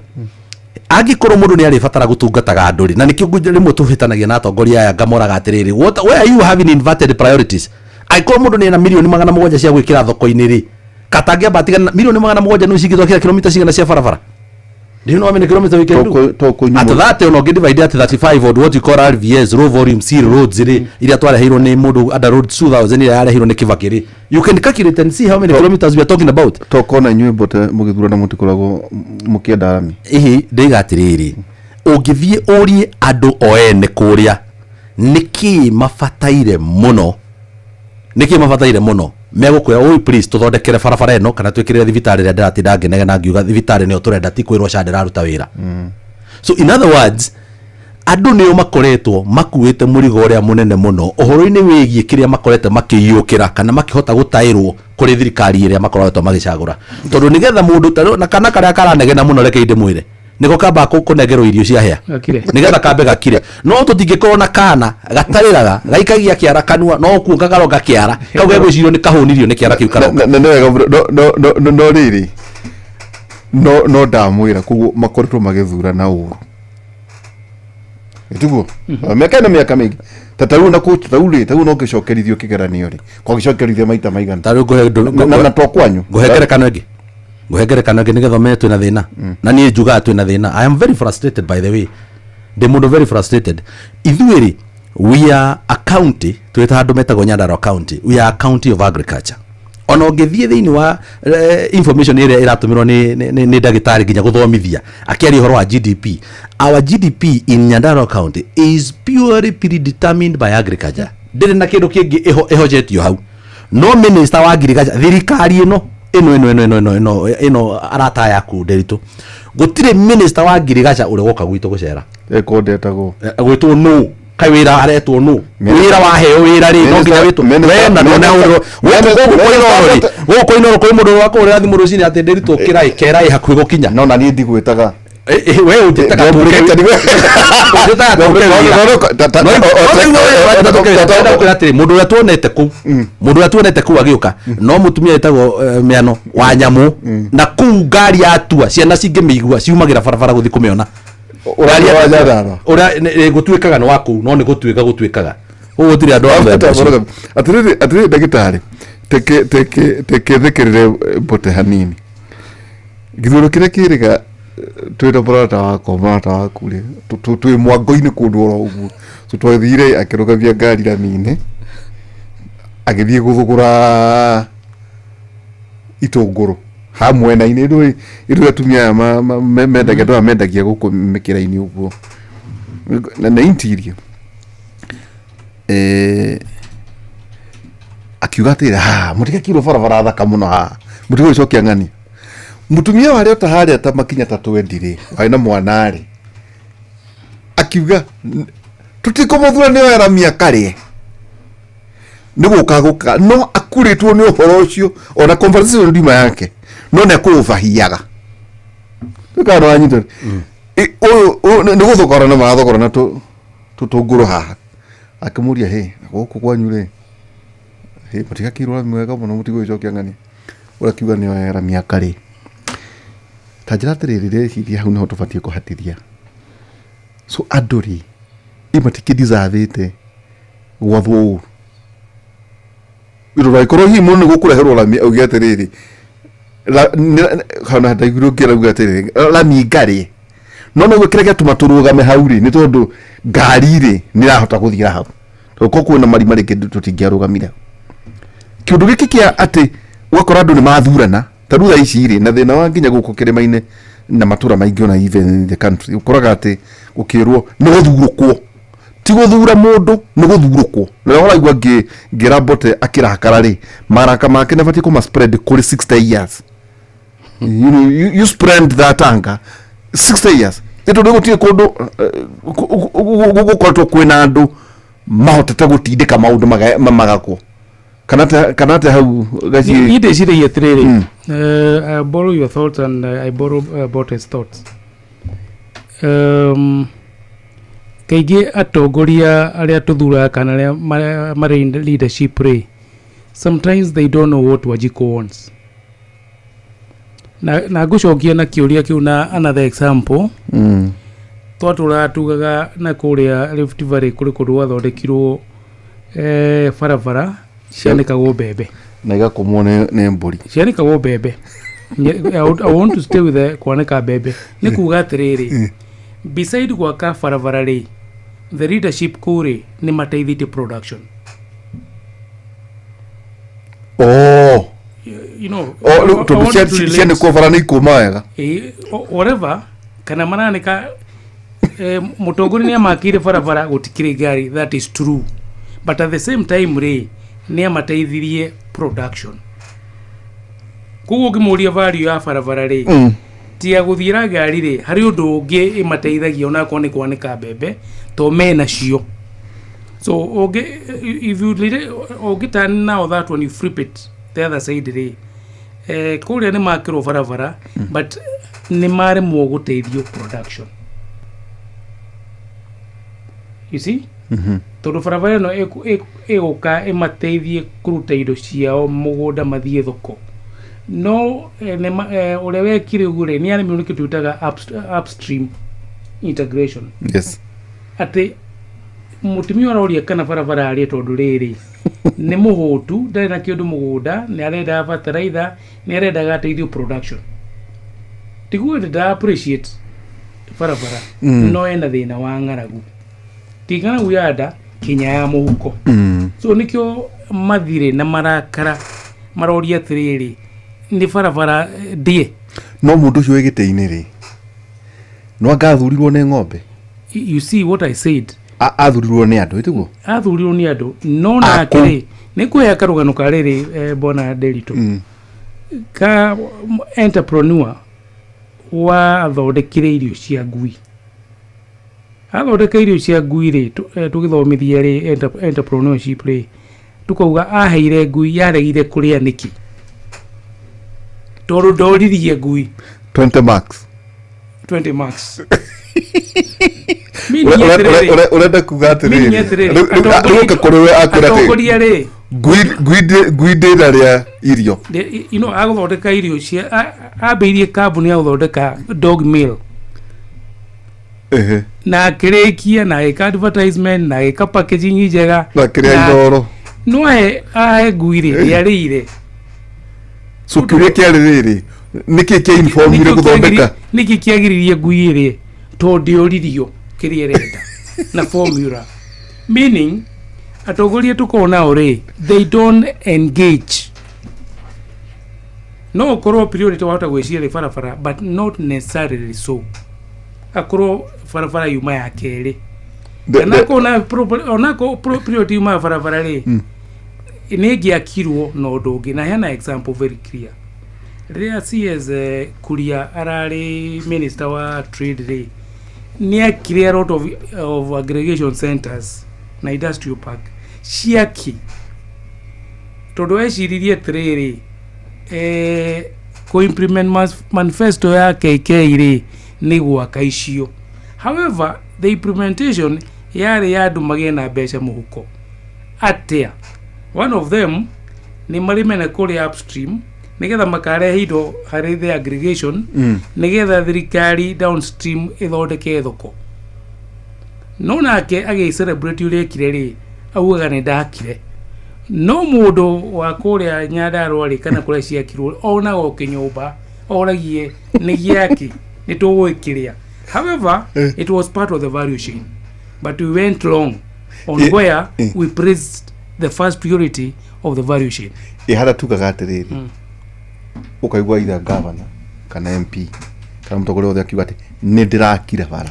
S1: angĩkorwo mũndũ nĩ arĩbatara gũtungataga andũ rĩ, na nĩkĩo rĩmwe tũhĩtanagia na atongoria aya ngamoraga atĩrĩrĩ, where are you having inverted priorities? Angĩkorwo mũndũ nĩ ena mirioni 700 cia gwĩkĩra thoko-inĩ rĩ, katangĩamba atigana mirioni 700 nĩ cingĩtwakĩra kilomita cigana cia barabara? Do you know how many kilometers we can do? At that, ona ũngĩ divide at 35 on what you call RVS, low volume seal roads rĩ, iria twareheirwo nĩ mũndũ under road 2000 iria yareheirwo nĩ Kibaki rĩ, you can calculate and see how many kilometers we are talking about.
S2: Tokona inyuĩ mbote mũgĩthurana mũtikoragwo mũkĩenda rami.
S1: Ihi ndĩiga atĩrĩrĩ, ũngĩthiĩ ũrie andũ o ene kũrĩa Nĩkĩ mabataire mũno? Nĩkĩ mabataire mũno megũkwĩra, "Oi, please tũthondekere barabara ĩno kana twĩkĩrĩre thibitarĩ ĩrĩa ndĩratinda ngĩnegena ngiuga thibitarĩ nĩyo tũrenda, ti kwĩrwo SHA ndĩraruta wĩra." So in other words, andũ nĩo makoretwo makuĩte mũrigo ũrĩa mũnene mũno ũhoro-inĩ wĩgiĩ kĩrĩa makorete makĩiyũkĩra kana makĩhota gũtaĩrwo kũrĩ thirikari ĩrĩa makoretwo magĩcagũra, tondũ nĩgetha mũndũ na kana karĩa karanegena mũno, reke ndĩmwĩre, nĩko kamba kũnengerwo irio cia hĩa.
S3: Gakire.
S1: Nĩgetha kambe gakire. No tũtingĩkorwo na kana gatarĩraga, gaikagia kĩara kanua, no kuonga karonga kĩara kau gegwĩcirio nĩ kahũnirio nĩ kĩara kĩu karonga.
S2: Na nĩ wega mũno. No rĩrĩ, no ndamwĩra koguo makoretwo magĩthura na ũru, tiguo? Mĩaka ĩno, mĩaka mĩingĩ ta tarĩu na kũ tarĩu rĩ, tarĩu no ngĩcokerithio kĩgeranio rĩ, kwagĩcokerithio maita maigana?
S1: Tarĩu ngũhe
S2: Na to kwanyu.
S1: Ngũhe ngerekano ĩngĩ nĩgetha ũmenye twĩna thĩna. Na niĩ njugaga twĩna thĩna. I am very frustrated, by the way, ndĩ mũndũ very frustrated. Ithuĩ rĩ, we are a county, twĩta handũ metagwo Nyandarua County, we are a county of agriculture. Ona ũngĩthiĩ thĩinĩ wa information ĩrĩa ĩratũmĩrwo nĩ ndagĩtarĩ nginya gũthomithia akĩaria ũhoro wa GDP, our GDP in Nyandarua County is purely predetermined by agriculture. Ndĩrĩ na kĩndũ kĩngĩ ĩhojetio hau. No minister wa agriculture, thirikari ĩno ĩno arata yaku Nderitu, gũtirĩ minister wa agriculture ũrĩa woka gwitũ gũcera.
S2: Ekondetagwo.
S1: Gwĩtwo nũ kai wĩra aretwo nũ? Wĩra waheo wĩra rĩ, no nginya wĩtwo we na ndona gũkũ kwa Inooro rĩ, gũkũ kwa Inooro kũrĩ mũndũ wakũhũrĩra thimũ rũcinĩ atĩ, "Nderitu, ũkĩra ĩ, kera ĩ hakuhĩ gũkinya."
S2: No na niĩ ndigwĩtaga.
S1: We ũnjĩtaga tũke, ũnjĩtaga tũke wĩra. No ndĩrenda kwĩra atĩrĩ, mũndũ ũrĩa tuonete kũu agĩũka no mũtumia wĩtagwo Mĩano wa nyamũ, na kũu ngari yatua ciana cingĩmĩigua ciumagĩra barabara gũthiĩ kũmĩona.
S2: Ũrĩa wa Nyandarua?
S1: Ũrĩa gũtuĩkaga nĩ wa kũu, no nĩ gũtuĩka gũtuĩkaga ũguo gũtirĩ andũ a mũthemba ũcio.
S2: Atĩrĩrĩ ndagĩtarĩ, teke thĩkĩrĩre mbote hanini gĩthurano kĩrĩa kĩrĩga twĩna mũrata wakwa, mũrata waku rĩ, twĩ mwango-inĩ kũndũ oro ũguo. So twathire, akĩrũgamia ngari rami-inĩ, agĩthiĩ gũthũgũra itũngũrũ ha mwena-inĩ ĩndũ atumia aya mendagia, andũ aya mendagia gũkũ mĩkĩra-inĩ ũguo na interior. Akiuga atĩrĩ, "Ha mũtigakirwo barabara thaka mũno haha, mũtigũgĩcokia ng'ania." Mũtumia warĩ ota harĩa ta makinya ta 20 rĩ, warĩ na mwana rĩ, akiuga, "Tũtikũmũthura, nĩ oera mĩaka rĩ nĩ gũka gũka." No akurĩtwo nĩ ũhoro ũcio, ona conversation ndima yake no nĩ akũũbahiaga kana wanyita ũyũ nĩ gũthokorana marathogorana tũtũngũrũ haha. Akĩmũria, "Hĩ, na gũkũ kwanyu rĩ, hĩ mũtigakĩirwo rami wega mũno, mũtigũgĩcokia ng'ania?" Ũrĩa akiuga nĩ oera mĩaka rĩ. Ta njĩra atĩrĩrĩ, rĩciria hau nĩho tũbatiĩ kũhatithia. So andũ rĩ, ĩ matikĩdeservĩte gwathwo ũru ndũgagĩkorwo hihi mũndũ nĩ gũkũreherwo rami auge atĩrĩrĩ, kana ndaiguire ũngĩ arauga atĩrĩrĩ, rami ngarĩ. No noguo kĩrĩa gĩatũma tũrũgame hau rĩ, nĩ tondũ ngari rĩ nĩ ĩrahota gũthiĩra hau, tondũ korwo kwĩna marima rĩngĩ tũtingĩarũgamire hau. Kĩũndũ gĩkĩ kĩa atĩ ũgakora andũ nĩ mathurana ta rĩu thaa ici rĩ, na thĩna wa nginya gũkũ kĩrĩma-inĩ na matũra maingĩ, ona even in the country, ũkoraga atĩ gũkĩrwo nĩ gũthurũkwo, ti gũthura mũndũ, nĩ gũthurũkwo. Na rĩrĩa ũraigua ngĩra Mbote akĩrakara rĩ, maraka make nĩ abatiĩ kũma spread kũrĩ 60 years. You spread that anger 60 years, nĩ tondũ gũtirĩ kũndũ gũkoretwo kwĩna andũ mahotete gũtindĩka maũndũ magakwo kana te hau gaciĩ.
S3: Niĩ ndĩciragia atĩrĩrĩ, I borrow your thoughts and I borrow Bote's thoughts. Kaingĩ atongoria arĩa tũthuraga kana arĩa marĩ in leadership rĩ, sometimes they don't know what Wanjikũ wants. Na ngũcokia na kĩũria kĩu na another example. Twatũraga tugaga na kũrĩa Rift Valley kũrĩ kũndũ gwathondekirwo barabara cianĩkagwo mbembe.
S2: Na igakomwo nĩ mbũri.
S3: Cianĩkagwo mbembe. I want to stay with the kwanĩka mbembe, nĩ kuga atĩrĩrĩ, beside gwaka barabara rĩ, the leadership kũu rĩ nĩ mateithĩtie production.
S2: Oh.
S3: You know
S2: Oh, rĩu tondũ cianĩkwo bara nĩ ikũma wega.
S3: Whatever, kana maranĩka Mũtongoria nĩ amakĩire barabara, gũtikĩrĩ ngari, that is true, but at the same time rĩ, nĩ amateithirie production. Koguo ũngĩmũria value ya barabara rĩ, tiga gũthiĩra ngari rĩ, harĩ ũndũ ũngĩ ĩmateithagia, onakorwo nĩ kwanĩka mbembe to menacio. So ũngĩ, if you ũngĩ turn now that one, you flip it the other side rĩ, kũrĩa nĩ makĩrwo barabara, but nĩ maremwo gũteithio production, you see? Tondũ barabara ĩno ĩgũka ĩmateithie kũruta indo ciao mũgũnda mathiĩ thoko, no ũrĩa wekire ũguo rĩ, nĩ aremirwo nĩ kĩndũ twĩtaga upstream integration. Atĩ mũtumia ũroria kana barabara arĩe, tondũ rĩrĩ nĩ mũhũtu, ndarĩ na kĩndũ mũgũnda, nĩ arendaga bataraitha, nĩ arendaga ateithio production. Tiguo ndĩra appreciate barabara, no ena thĩna wa ng'aragu, ti ng'aragu ya nda, kinya ya mũhuko. So nĩkĩo mathirĩ na marakara, maroria atĩrĩrĩ, nĩ barabara ndĩe.
S2: No mũndũ ũcio wĩ gĩtĩ-inĩ rĩ, no anga athurirwo nĩ ng'ombe?
S3: You see what I said?
S2: Athurirwo nĩ andũ, ĩtiguo?
S3: Athurirwo nĩ andũ, no nake rĩ, nĩ kũhea karũgano ka rĩrĩ, bwana Nderitu, ka entrepreneur wathondekire irio cia ngui. Athondeka irio cia ngui rĩ, tũgĩthomithia rĩ entrepreneurship rĩ, tukauga aheire ngui, yaregire kũrĩa. Nĩkĩ? Tondũ ndoririe ngui.
S2: 20 marks.
S3: 20 marks.
S2: Ũrenda kuga atĩrĩrĩ, rĩu ũka kũrĩ we akwĩra atĩ
S3: atongoria rĩ,
S2: ngui ndĩrarĩa irio.
S3: Agũthondeka irio cia ambĩirie kambuni ya gũthondeka dog meal na akĩrĩkia na agĩka advertisement na agĩka packaging njega.
S2: Na kĩrĩa ithoro.
S3: No ahe ngui rĩ, ndĩarĩire.
S2: So kĩũria kĩarĩ rĩrĩ, nĩkĩ kĩa informire gũthondeka?
S3: Nĩkĩ kĩagiririe ngui ĩrĩe? Tondũ ndĩoririo kĩrĩa ĩrenda na formula. Meaning atongoria tũkorwo nao rĩ, they don't engage. No ũkorwo priority wahota gwĩciria rĩ barabara, but not necessarily so. Akorwo barabara yuma ya kerĩ, kana akorwo onakorwo priority yuma ya barabara rĩ, nĩ ĩngĩakirwo na ũndũ ũngĩ. Na heana example very clear. Rĩrĩa CS Kuria ararĩ minister wa trade rĩ, nĩ akire a lot of aggregation centers na industrial park ciaki, tondũ eciririe atĩrĩrĩ, kũ-implement manifesto ya KK rĩ, nĩ gwaka icio. However, the implementation yarĩ ya andũ magĩe na mbeca mũhuko. Atĩa? One of them nĩ marĩmene kũrĩa upstream nĩgetha makarehe indo harĩ the aggregation, nĩgetha thirikari downstream ĩthondeke thoko. No nake agĩ celebrate ũrĩa ekire rĩ, augaga nĩ ndakire, no mũndũ wa kũrĩa Nyandarũa rĩ, kana kũrĩa ciakirwo, onaga o kĩnyũmba, oragie nĩ gĩaki, nĩ tũgũgĩkĩrĩa. However, it was part of the value chain, but we went wrong on where we placed the first priority of the value chain.
S2: Ĩ harĩa tugaga atĩrĩrĩ, ũkaigua either governor kana MP kana mũtongoria wothe akiuga atĩ nĩ ndĩrakire bara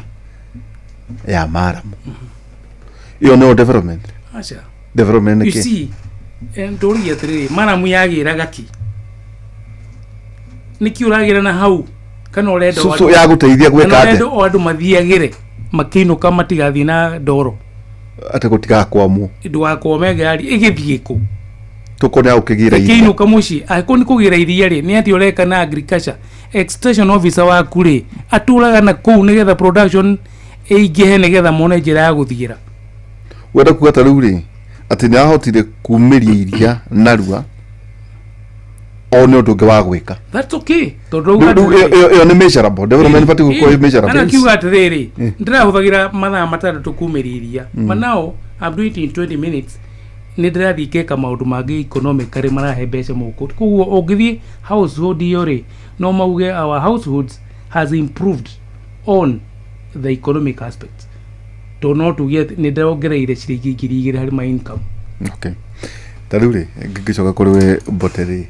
S2: ya maramu, ĩyo nĩyo development?
S3: Aca.
S2: Development nĩ
S3: You
S2: kĩ?
S3: see, ndũria atĩrĩrĩ, maramu yagĩraga ki? Nĩkĩ ũragĩra na hau? Kana ũrenda
S2: So ya gũteithia gwĩka
S3: kana ũrenda
S2: atĩa?
S3: o andũ mathiagĩre makĩinũka, matigathiĩ na ndoro?
S2: Atĩ gũtigakwamwo?
S3: Ndũgakwame ngari ĩgĩthiĩ kũ?
S2: Tũkone ya gũkĩgĩra iria.
S3: Ĩkĩinũka mũciĩ, angĩkorwo nĩ kũgĩra iria rĩ, nĩ atĩ ũreka na agriculture extension officer waku rĩ, atũraga na kũu nĩgetha production ĩingĩhe, nĩgetha mone njĩra ya gũthiĩra.
S2: Wenda kuga ta rĩu rĩ, atĩ nĩ ahotire kumĩria iria narua o nĩ ũndũ ũngĩ wa gwĩka?
S3: That's okay, tondũ
S2: Rĩu ĩyo nĩ measurable development, batiĩ gũkorwo ĩ measurable.
S3: Ana kiuga atĩrĩrĩ, ndĩrahũthagĩra mathaa 6 kumĩria iria, but now I'm doing it in 20 minutes. Nĩ ndĩrathiĩ ngeka maũndũ mangĩ economically marahe mbeca mũhuko. Koguo ũngĩthiĩ household iyo rĩ, no mauge our households has improved on the economic aspect, tondũ no tuge atĩ nĩ ndĩrongereire ciringi 2000 harĩ my income.
S2: Okay, ta rĩu rĩ, ngĩcoka kũrĩ we Mbote rĩ,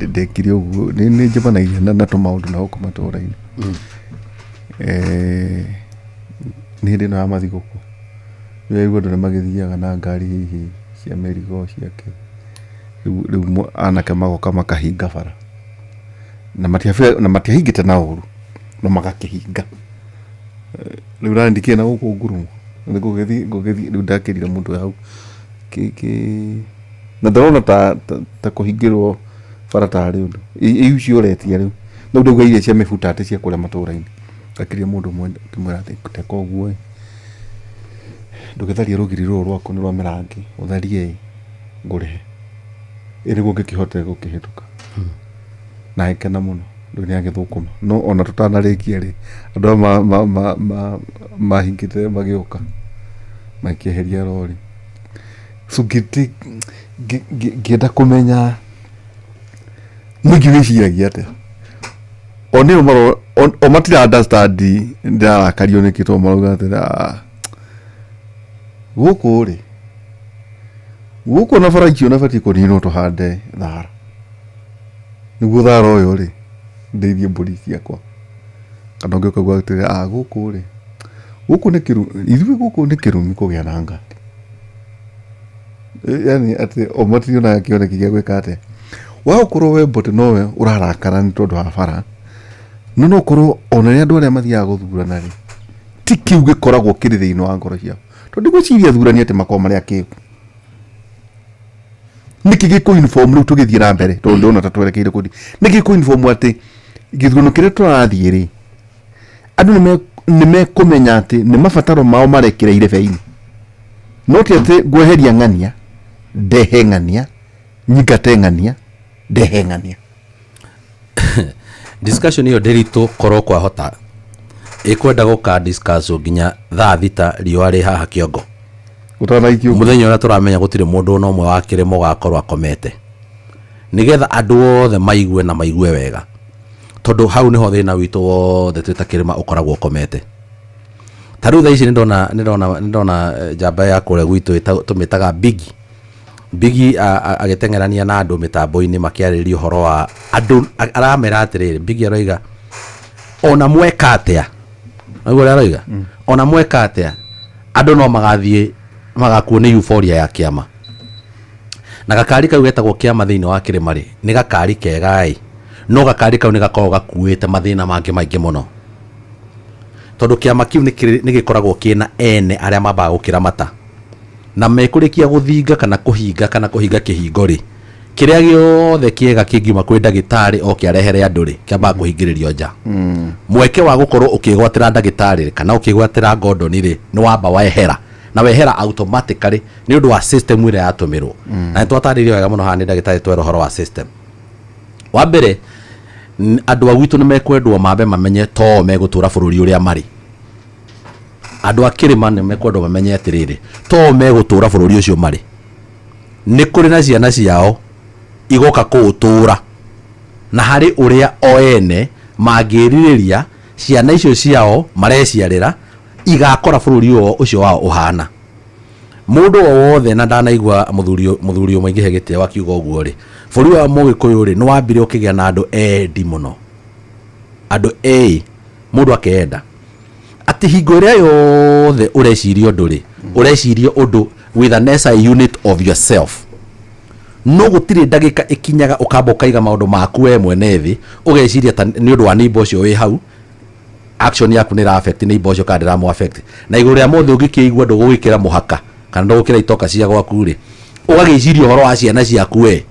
S2: ndekire ũguo nĩ njemanagia na tũmaũndũ na gũkũ matũũra-inĩ. Nĩ hĩndĩ ĩno ya mathigũkũ nĩwaigua andũ nĩ magĩthiaga na ngari hihi cia mĩrigo ciake. Rĩu anake magoka makahinga bara na matiahingĩte na ũru no magakĩhinga. Rĩu nani ndikĩrĩ na gũkũ ngurumo ngũgĩthiĩ rĩu ndakĩrire mũndũ hau kĩ na ndĩrona ta kũhingĩrwo bara tarĩ ũndũ icio ũretia rĩu no ndauga iria cia mĩbuta atĩ cia kũrĩa matũra-inĩ. Ndakĩrire mũndũ ũmwe ngĩmwĩra atĩ teka ũguo ĩ, ndũgĩtharie rũgiri rũrũ rwaku nĩ rwa mĩrangi, ũtharie ĩ ngũrĩhe ĩ nĩguo ngĩkĩhote gũkĩhĩtũka. Na agĩkena mũno rĩu nĩ agĩthũkũma no ona tũtanarĩkia rĩ andũ aya mahingĩte magĩũka makĩeheria rori. So ngĩenda kũmenya mũingĩ wĩciragia atĩa. O nĩo maro o matira understand ndĩrarakario nĩkĩ tondũ marauga atĩ gũkũ rĩ gũkũ na bara icio nabatiĩ kũninwo tũhande thara nĩguo thara ũyũ rĩ ndeithie mbũri ciakwa. Kana ũngĩ ũkauga atĩrĩ gũkũ rĩ gũkũ nĩ kĩrumi ithuĩ gũkũ nĩ kĩrumi kũgĩa na ngari. Yani atĩ o matirionaga kĩoneki gĩa gwĩka atĩa. Wa gũkorwo we mbote nowe ũrarakara nĩ tondũ wa bara no ũkorwo ona rĩrĩa andũ arĩa mathiaga gũthurana rĩ ti kĩu gĩkoragwo kĩrĩ thĩinĩ wa ngoro ciao tondũ ndigwĩciria athurani atĩ makoragwo marĩ akĩgu. Nĩkĩ gĩkũ inform rĩu tũgĩthiĩ na mbere tondũ ndĩrona ta twerekeire kũthi nĩkĩ gĩkũ inform atĩ gĩthurano kĩrĩa tũrathiĩ rĩ andũ nĩ mekũmenya atĩ nĩ mabataro mao marekĩra irebe-inĩ no ti atĩ ngweheria ng'ania ndehe ng'ania nyingate ng'ania ndehe ng'ania.
S1: Discussion ĩyo ndĩritũ korwo kwahota ĩkwenda gũka discuss nginya thaa 6 riũa rĩ haha kĩongo.
S2: Ũtanaikio
S1: mũthenya ũrĩa tũramenya gũtirĩ mũndũ ona ũmwe wa kĩrĩma ũgakorwo akomete nĩgetha andũ othe maigue na maigue wega tondũ hau nĩho thĩna witũ wothe twĩ ta kĩrĩma ũkoragwo ũkomete. Ta rĩu thaa ici nĩndona njamba ya kũrĩa gwitũ tũmĩtaga Biggie. Biggie agĩteng'erania na andũ mĩtambo-inĩ makĩarĩrĩria ũhoro wa andũ aramera atĩrĩrĩ Biggie aroiga ona mweka atĩa nĩguo ũrĩa aroiga ona mweka atĩa andũ no magathiĩ magakuo nĩ euphoria ya kĩama. Na gakari kau getagwo kĩama thĩinĩ wa kĩrĩma rĩ nĩ gakari kega ĩ no gakari kau nĩ gakoragwo gakuĩte mathĩna mangĩ maingĩ mũno tondũ kĩama kĩu nĩ gĩkoragwo kĩna ene arĩa mambaga gũkĩramata na mekũrĩkia gũthinga kana kũhinga kana kũhinga kĩhingo rĩ kĩrĩa gĩothe kĩega kĩngiuma kwĩ ndagĩtarĩ oke arehere andũ rĩ kĩambaga kũhingĩrĩrio nja. Mweke wa gũkorwo ũkĩgwatĩra ndagĩtarĩ rĩ kana ũkĩgwatĩra ngondoni rĩ nĩ wamba wehera na wehera automatically nĩ ũndũ wa system ĩrĩa yatũmĩrwo. Na nĩ twatarĩirio wega mũno haha nĩ ndagĩtarĩ twera ũhoro wa system. Wa mbere andũ a gwitũ nĩ mekwendwo mambe mamenye to megũtũra bũrũri ũrĩa marĩ. Andũ a kĩrĩma nĩ mekwendwo mamenye atĩrĩrĩ to megũtũra bũrũri ũcio marĩ. Nĩ kũrĩ na ciana ciao igoka kũũtũra na harĩ ũrĩa o ene mangĩrirĩria ciana icio ciao mareciarĩra igakora bũrũri ũcio wao ũhana. Mũndũ o wothe na ndanaigua mũthuri ũmwe ingĩhe gĩtĩo akiuga ũguo rĩ bũrũri wa Mũgĩkũyũ rĩ nĩ wambire ũkĩgĩa na andũ endi mũno andũ mũndũ akeenda atĩ hingo ĩrĩa yothe ũreciria ũndũ rĩ ũreciria ũndũ with an SI unit of yourself no gũtirĩ ndagĩka ĩkinyaga ũkamba ũkaiga maũndũ maku we mwene thĩ ũgeciria ta nĩ ũndũ wa neighbor ũcio wĩ hau action yaku nĩ ĩra affect neighbor ũcio kana ndĩramũ affect na igũrũ rĩa mothe ũngĩkĩigua ndũgũgĩkĩra mũhaka kana ndũgũkĩra itoka cia gwaku rĩ ũgagĩciria ũhoro wa ciana ciaku we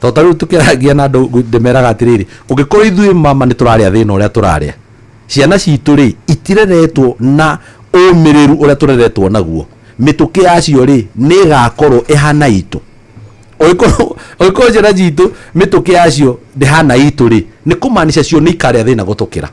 S1: tondũ ta rĩu tũkĩaragia na andũ ndĩmeraga atĩrĩrĩ ũngĩkorwo ithuĩ mama nĩ tũrarĩa thĩna ũrĩa tũrarĩa ciana citũ rĩ itireretwo na ũmĩrĩru ũrĩa tũreretwo naguo mĩtũkĩ yacio rĩ nĩ ĩgakorwo ĩhana itũ ũngĩkorwo ciana citũ mĩtũkĩ yacio ndĩhana itũ rĩ nĩ kũmaanisha cio nĩ ikarĩa thĩna gũtũkĩra.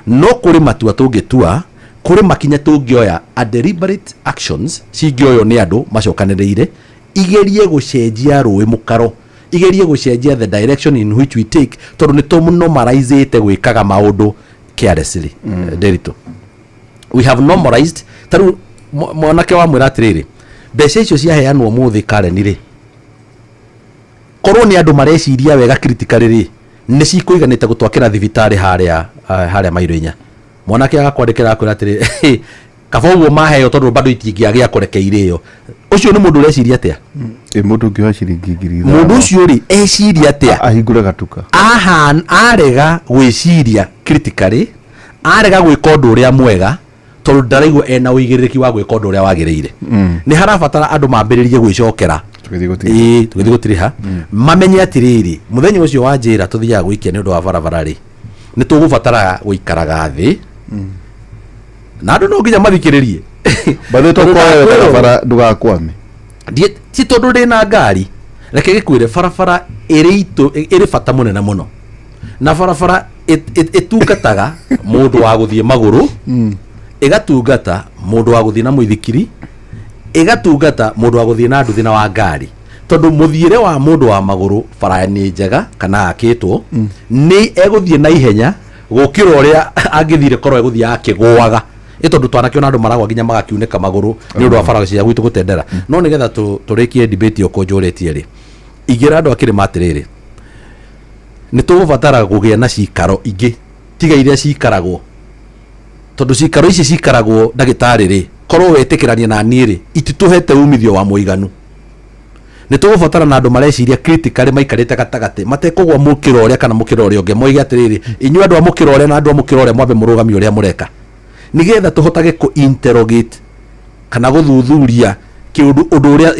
S1: No kũrĩ matua tũngĩtua kũrĩ makinya tũngĩoya a deliberate actions cingĩoywo nĩ andũ macokanĩrĩire igerie gũcenjia rũĩ mũkaro igerie gũcenjia the direction in which we take tondũ nĩ tũnormalizĩte gwĩkaga maũndũ carelessly. Nderitu we have normalized ta rĩu mwanake wa mwĩra atĩrĩrĩ mbeca icio ciaheanwo mũthĩ Karen rĩ korwo nĩ andũ mareciria wega critically rĩ nĩ cikũiganĩte gũtwakĩra thibitarĩ harĩa harĩa mairo inya. Mwanake agakwandĩkĩra akwĩra atĩrĩ Kaba ũguo maheo tondũ bado itingĩagĩa kũreke irĩo. Ũcio nĩ mũndũ ũreciria atĩa?
S2: Ĩ mũndũ ũngĩoya ciringi 5,000
S1: Mũndũ ũcio rĩ eciria atĩa?
S2: Ahingũre gatuka.
S1: Aha, arega gwĩciria critically, arega gwĩka ũndũ ũrĩa mwega tondũ ndaraigua ena ũigĩrĩrĩki wa gwĩka ũndũ ũrĩa wagĩrĩire. Nĩ harabatara andũ mambĩrĩrie gwĩcokera.
S2: Tũgĩthiĩ gũtirĩ.
S1: Ĩĩ, tũgĩthiĩ gũtirĩha, mamenye atĩrĩrĩ, mũthenya ũcio wa njĩra tũthiaga gwĩikia nĩ ũndũ wa barabara rĩ, nĩ tũgũbatara gũikaraga thĩ na andũ no nginya mathikĩrĩrie.
S2: Bathe
S1: Tondũ
S2: tokoe
S1: ndakwĩrwo-
S2: barabara ndũgakwame.
S1: Ti tondũ ndĩna ngari, reke gĩkwĩre barabara ĩrĩ itũ ĩrĩ bata mũnene mũno, na barabara ĩtungataga mũndũ wa gũthiĩ magũrũ, ĩgatungata mũndũ wa gũthiĩ na mũithikiri, ĩgatungata mũndũ wa gũthiĩ na nduthi na wa ngari, tondũ mũthiĩre wa mũndũ wa magũrũ bara nĩ njega kana akĩtwo nĩ egũthiĩ na ihenya gũkĩra ũrĩa angĩthire korwo egũthiĩ akĩgũaga. Ĩ tondũ twanakĩona andũ maragwa nginya magakiunĩka magũrũ nĩ ũndũ wa bara cia gwitũ gũtendera. No nĩgetha tũrĩkie debate ĩyo kũnjũrĩtie rĩ, ingĩra andũ a kĩrĩma atĩrĩrĩ, nĩ tũgũbatara kũgĩa na cikaro ingĩ tiga iria cikaragwo, tondũ cikaro ici cikaragwo ndagĩtarĩ rĩ, korwo wetĩkĩrania na niĩ rĩ, ititũhete umithio wa mũiganu. Nĩ tũgũbatara na andũ mareciria critically maikarĩte gatagatĩ, matekũgwa mũkĩra ũrĩa kana mũkĩra ũrĩa ũngĩ, moige atĩrĩrĩ, inyuĩ andũ a mũkĩra ũrĩa na andũ a mũkĩra ũrĩa mwambe mũrũgamie ũrĩa mũreka, nĩgetha tũhotage kũ interrogate kana gũthuthuria kĩũndũ ũndũ ũrĩa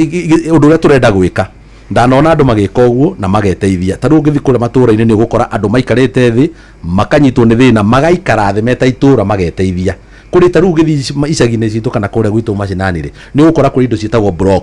S1: ũndũ ũrĩa tũrenda gwĩka. Ndanona andũ magĩka ũguo na mageteithia. Ta rĩu ũngĩthiĩ kũrĩa matũũra-inĩ nĩ ũgũkora andũ maikarĩte thĩ makanyitwo nĩ thĩna, magaikara thĩ meta itũũra mageteithia. Kũrĩ ta rĩu ũngĩthiĩ icagi-inĩ citũ kana kũrĩa gwitũ macinani rĩ, nĩ ũgũkora kũrĩ indo ciĩtagwo block.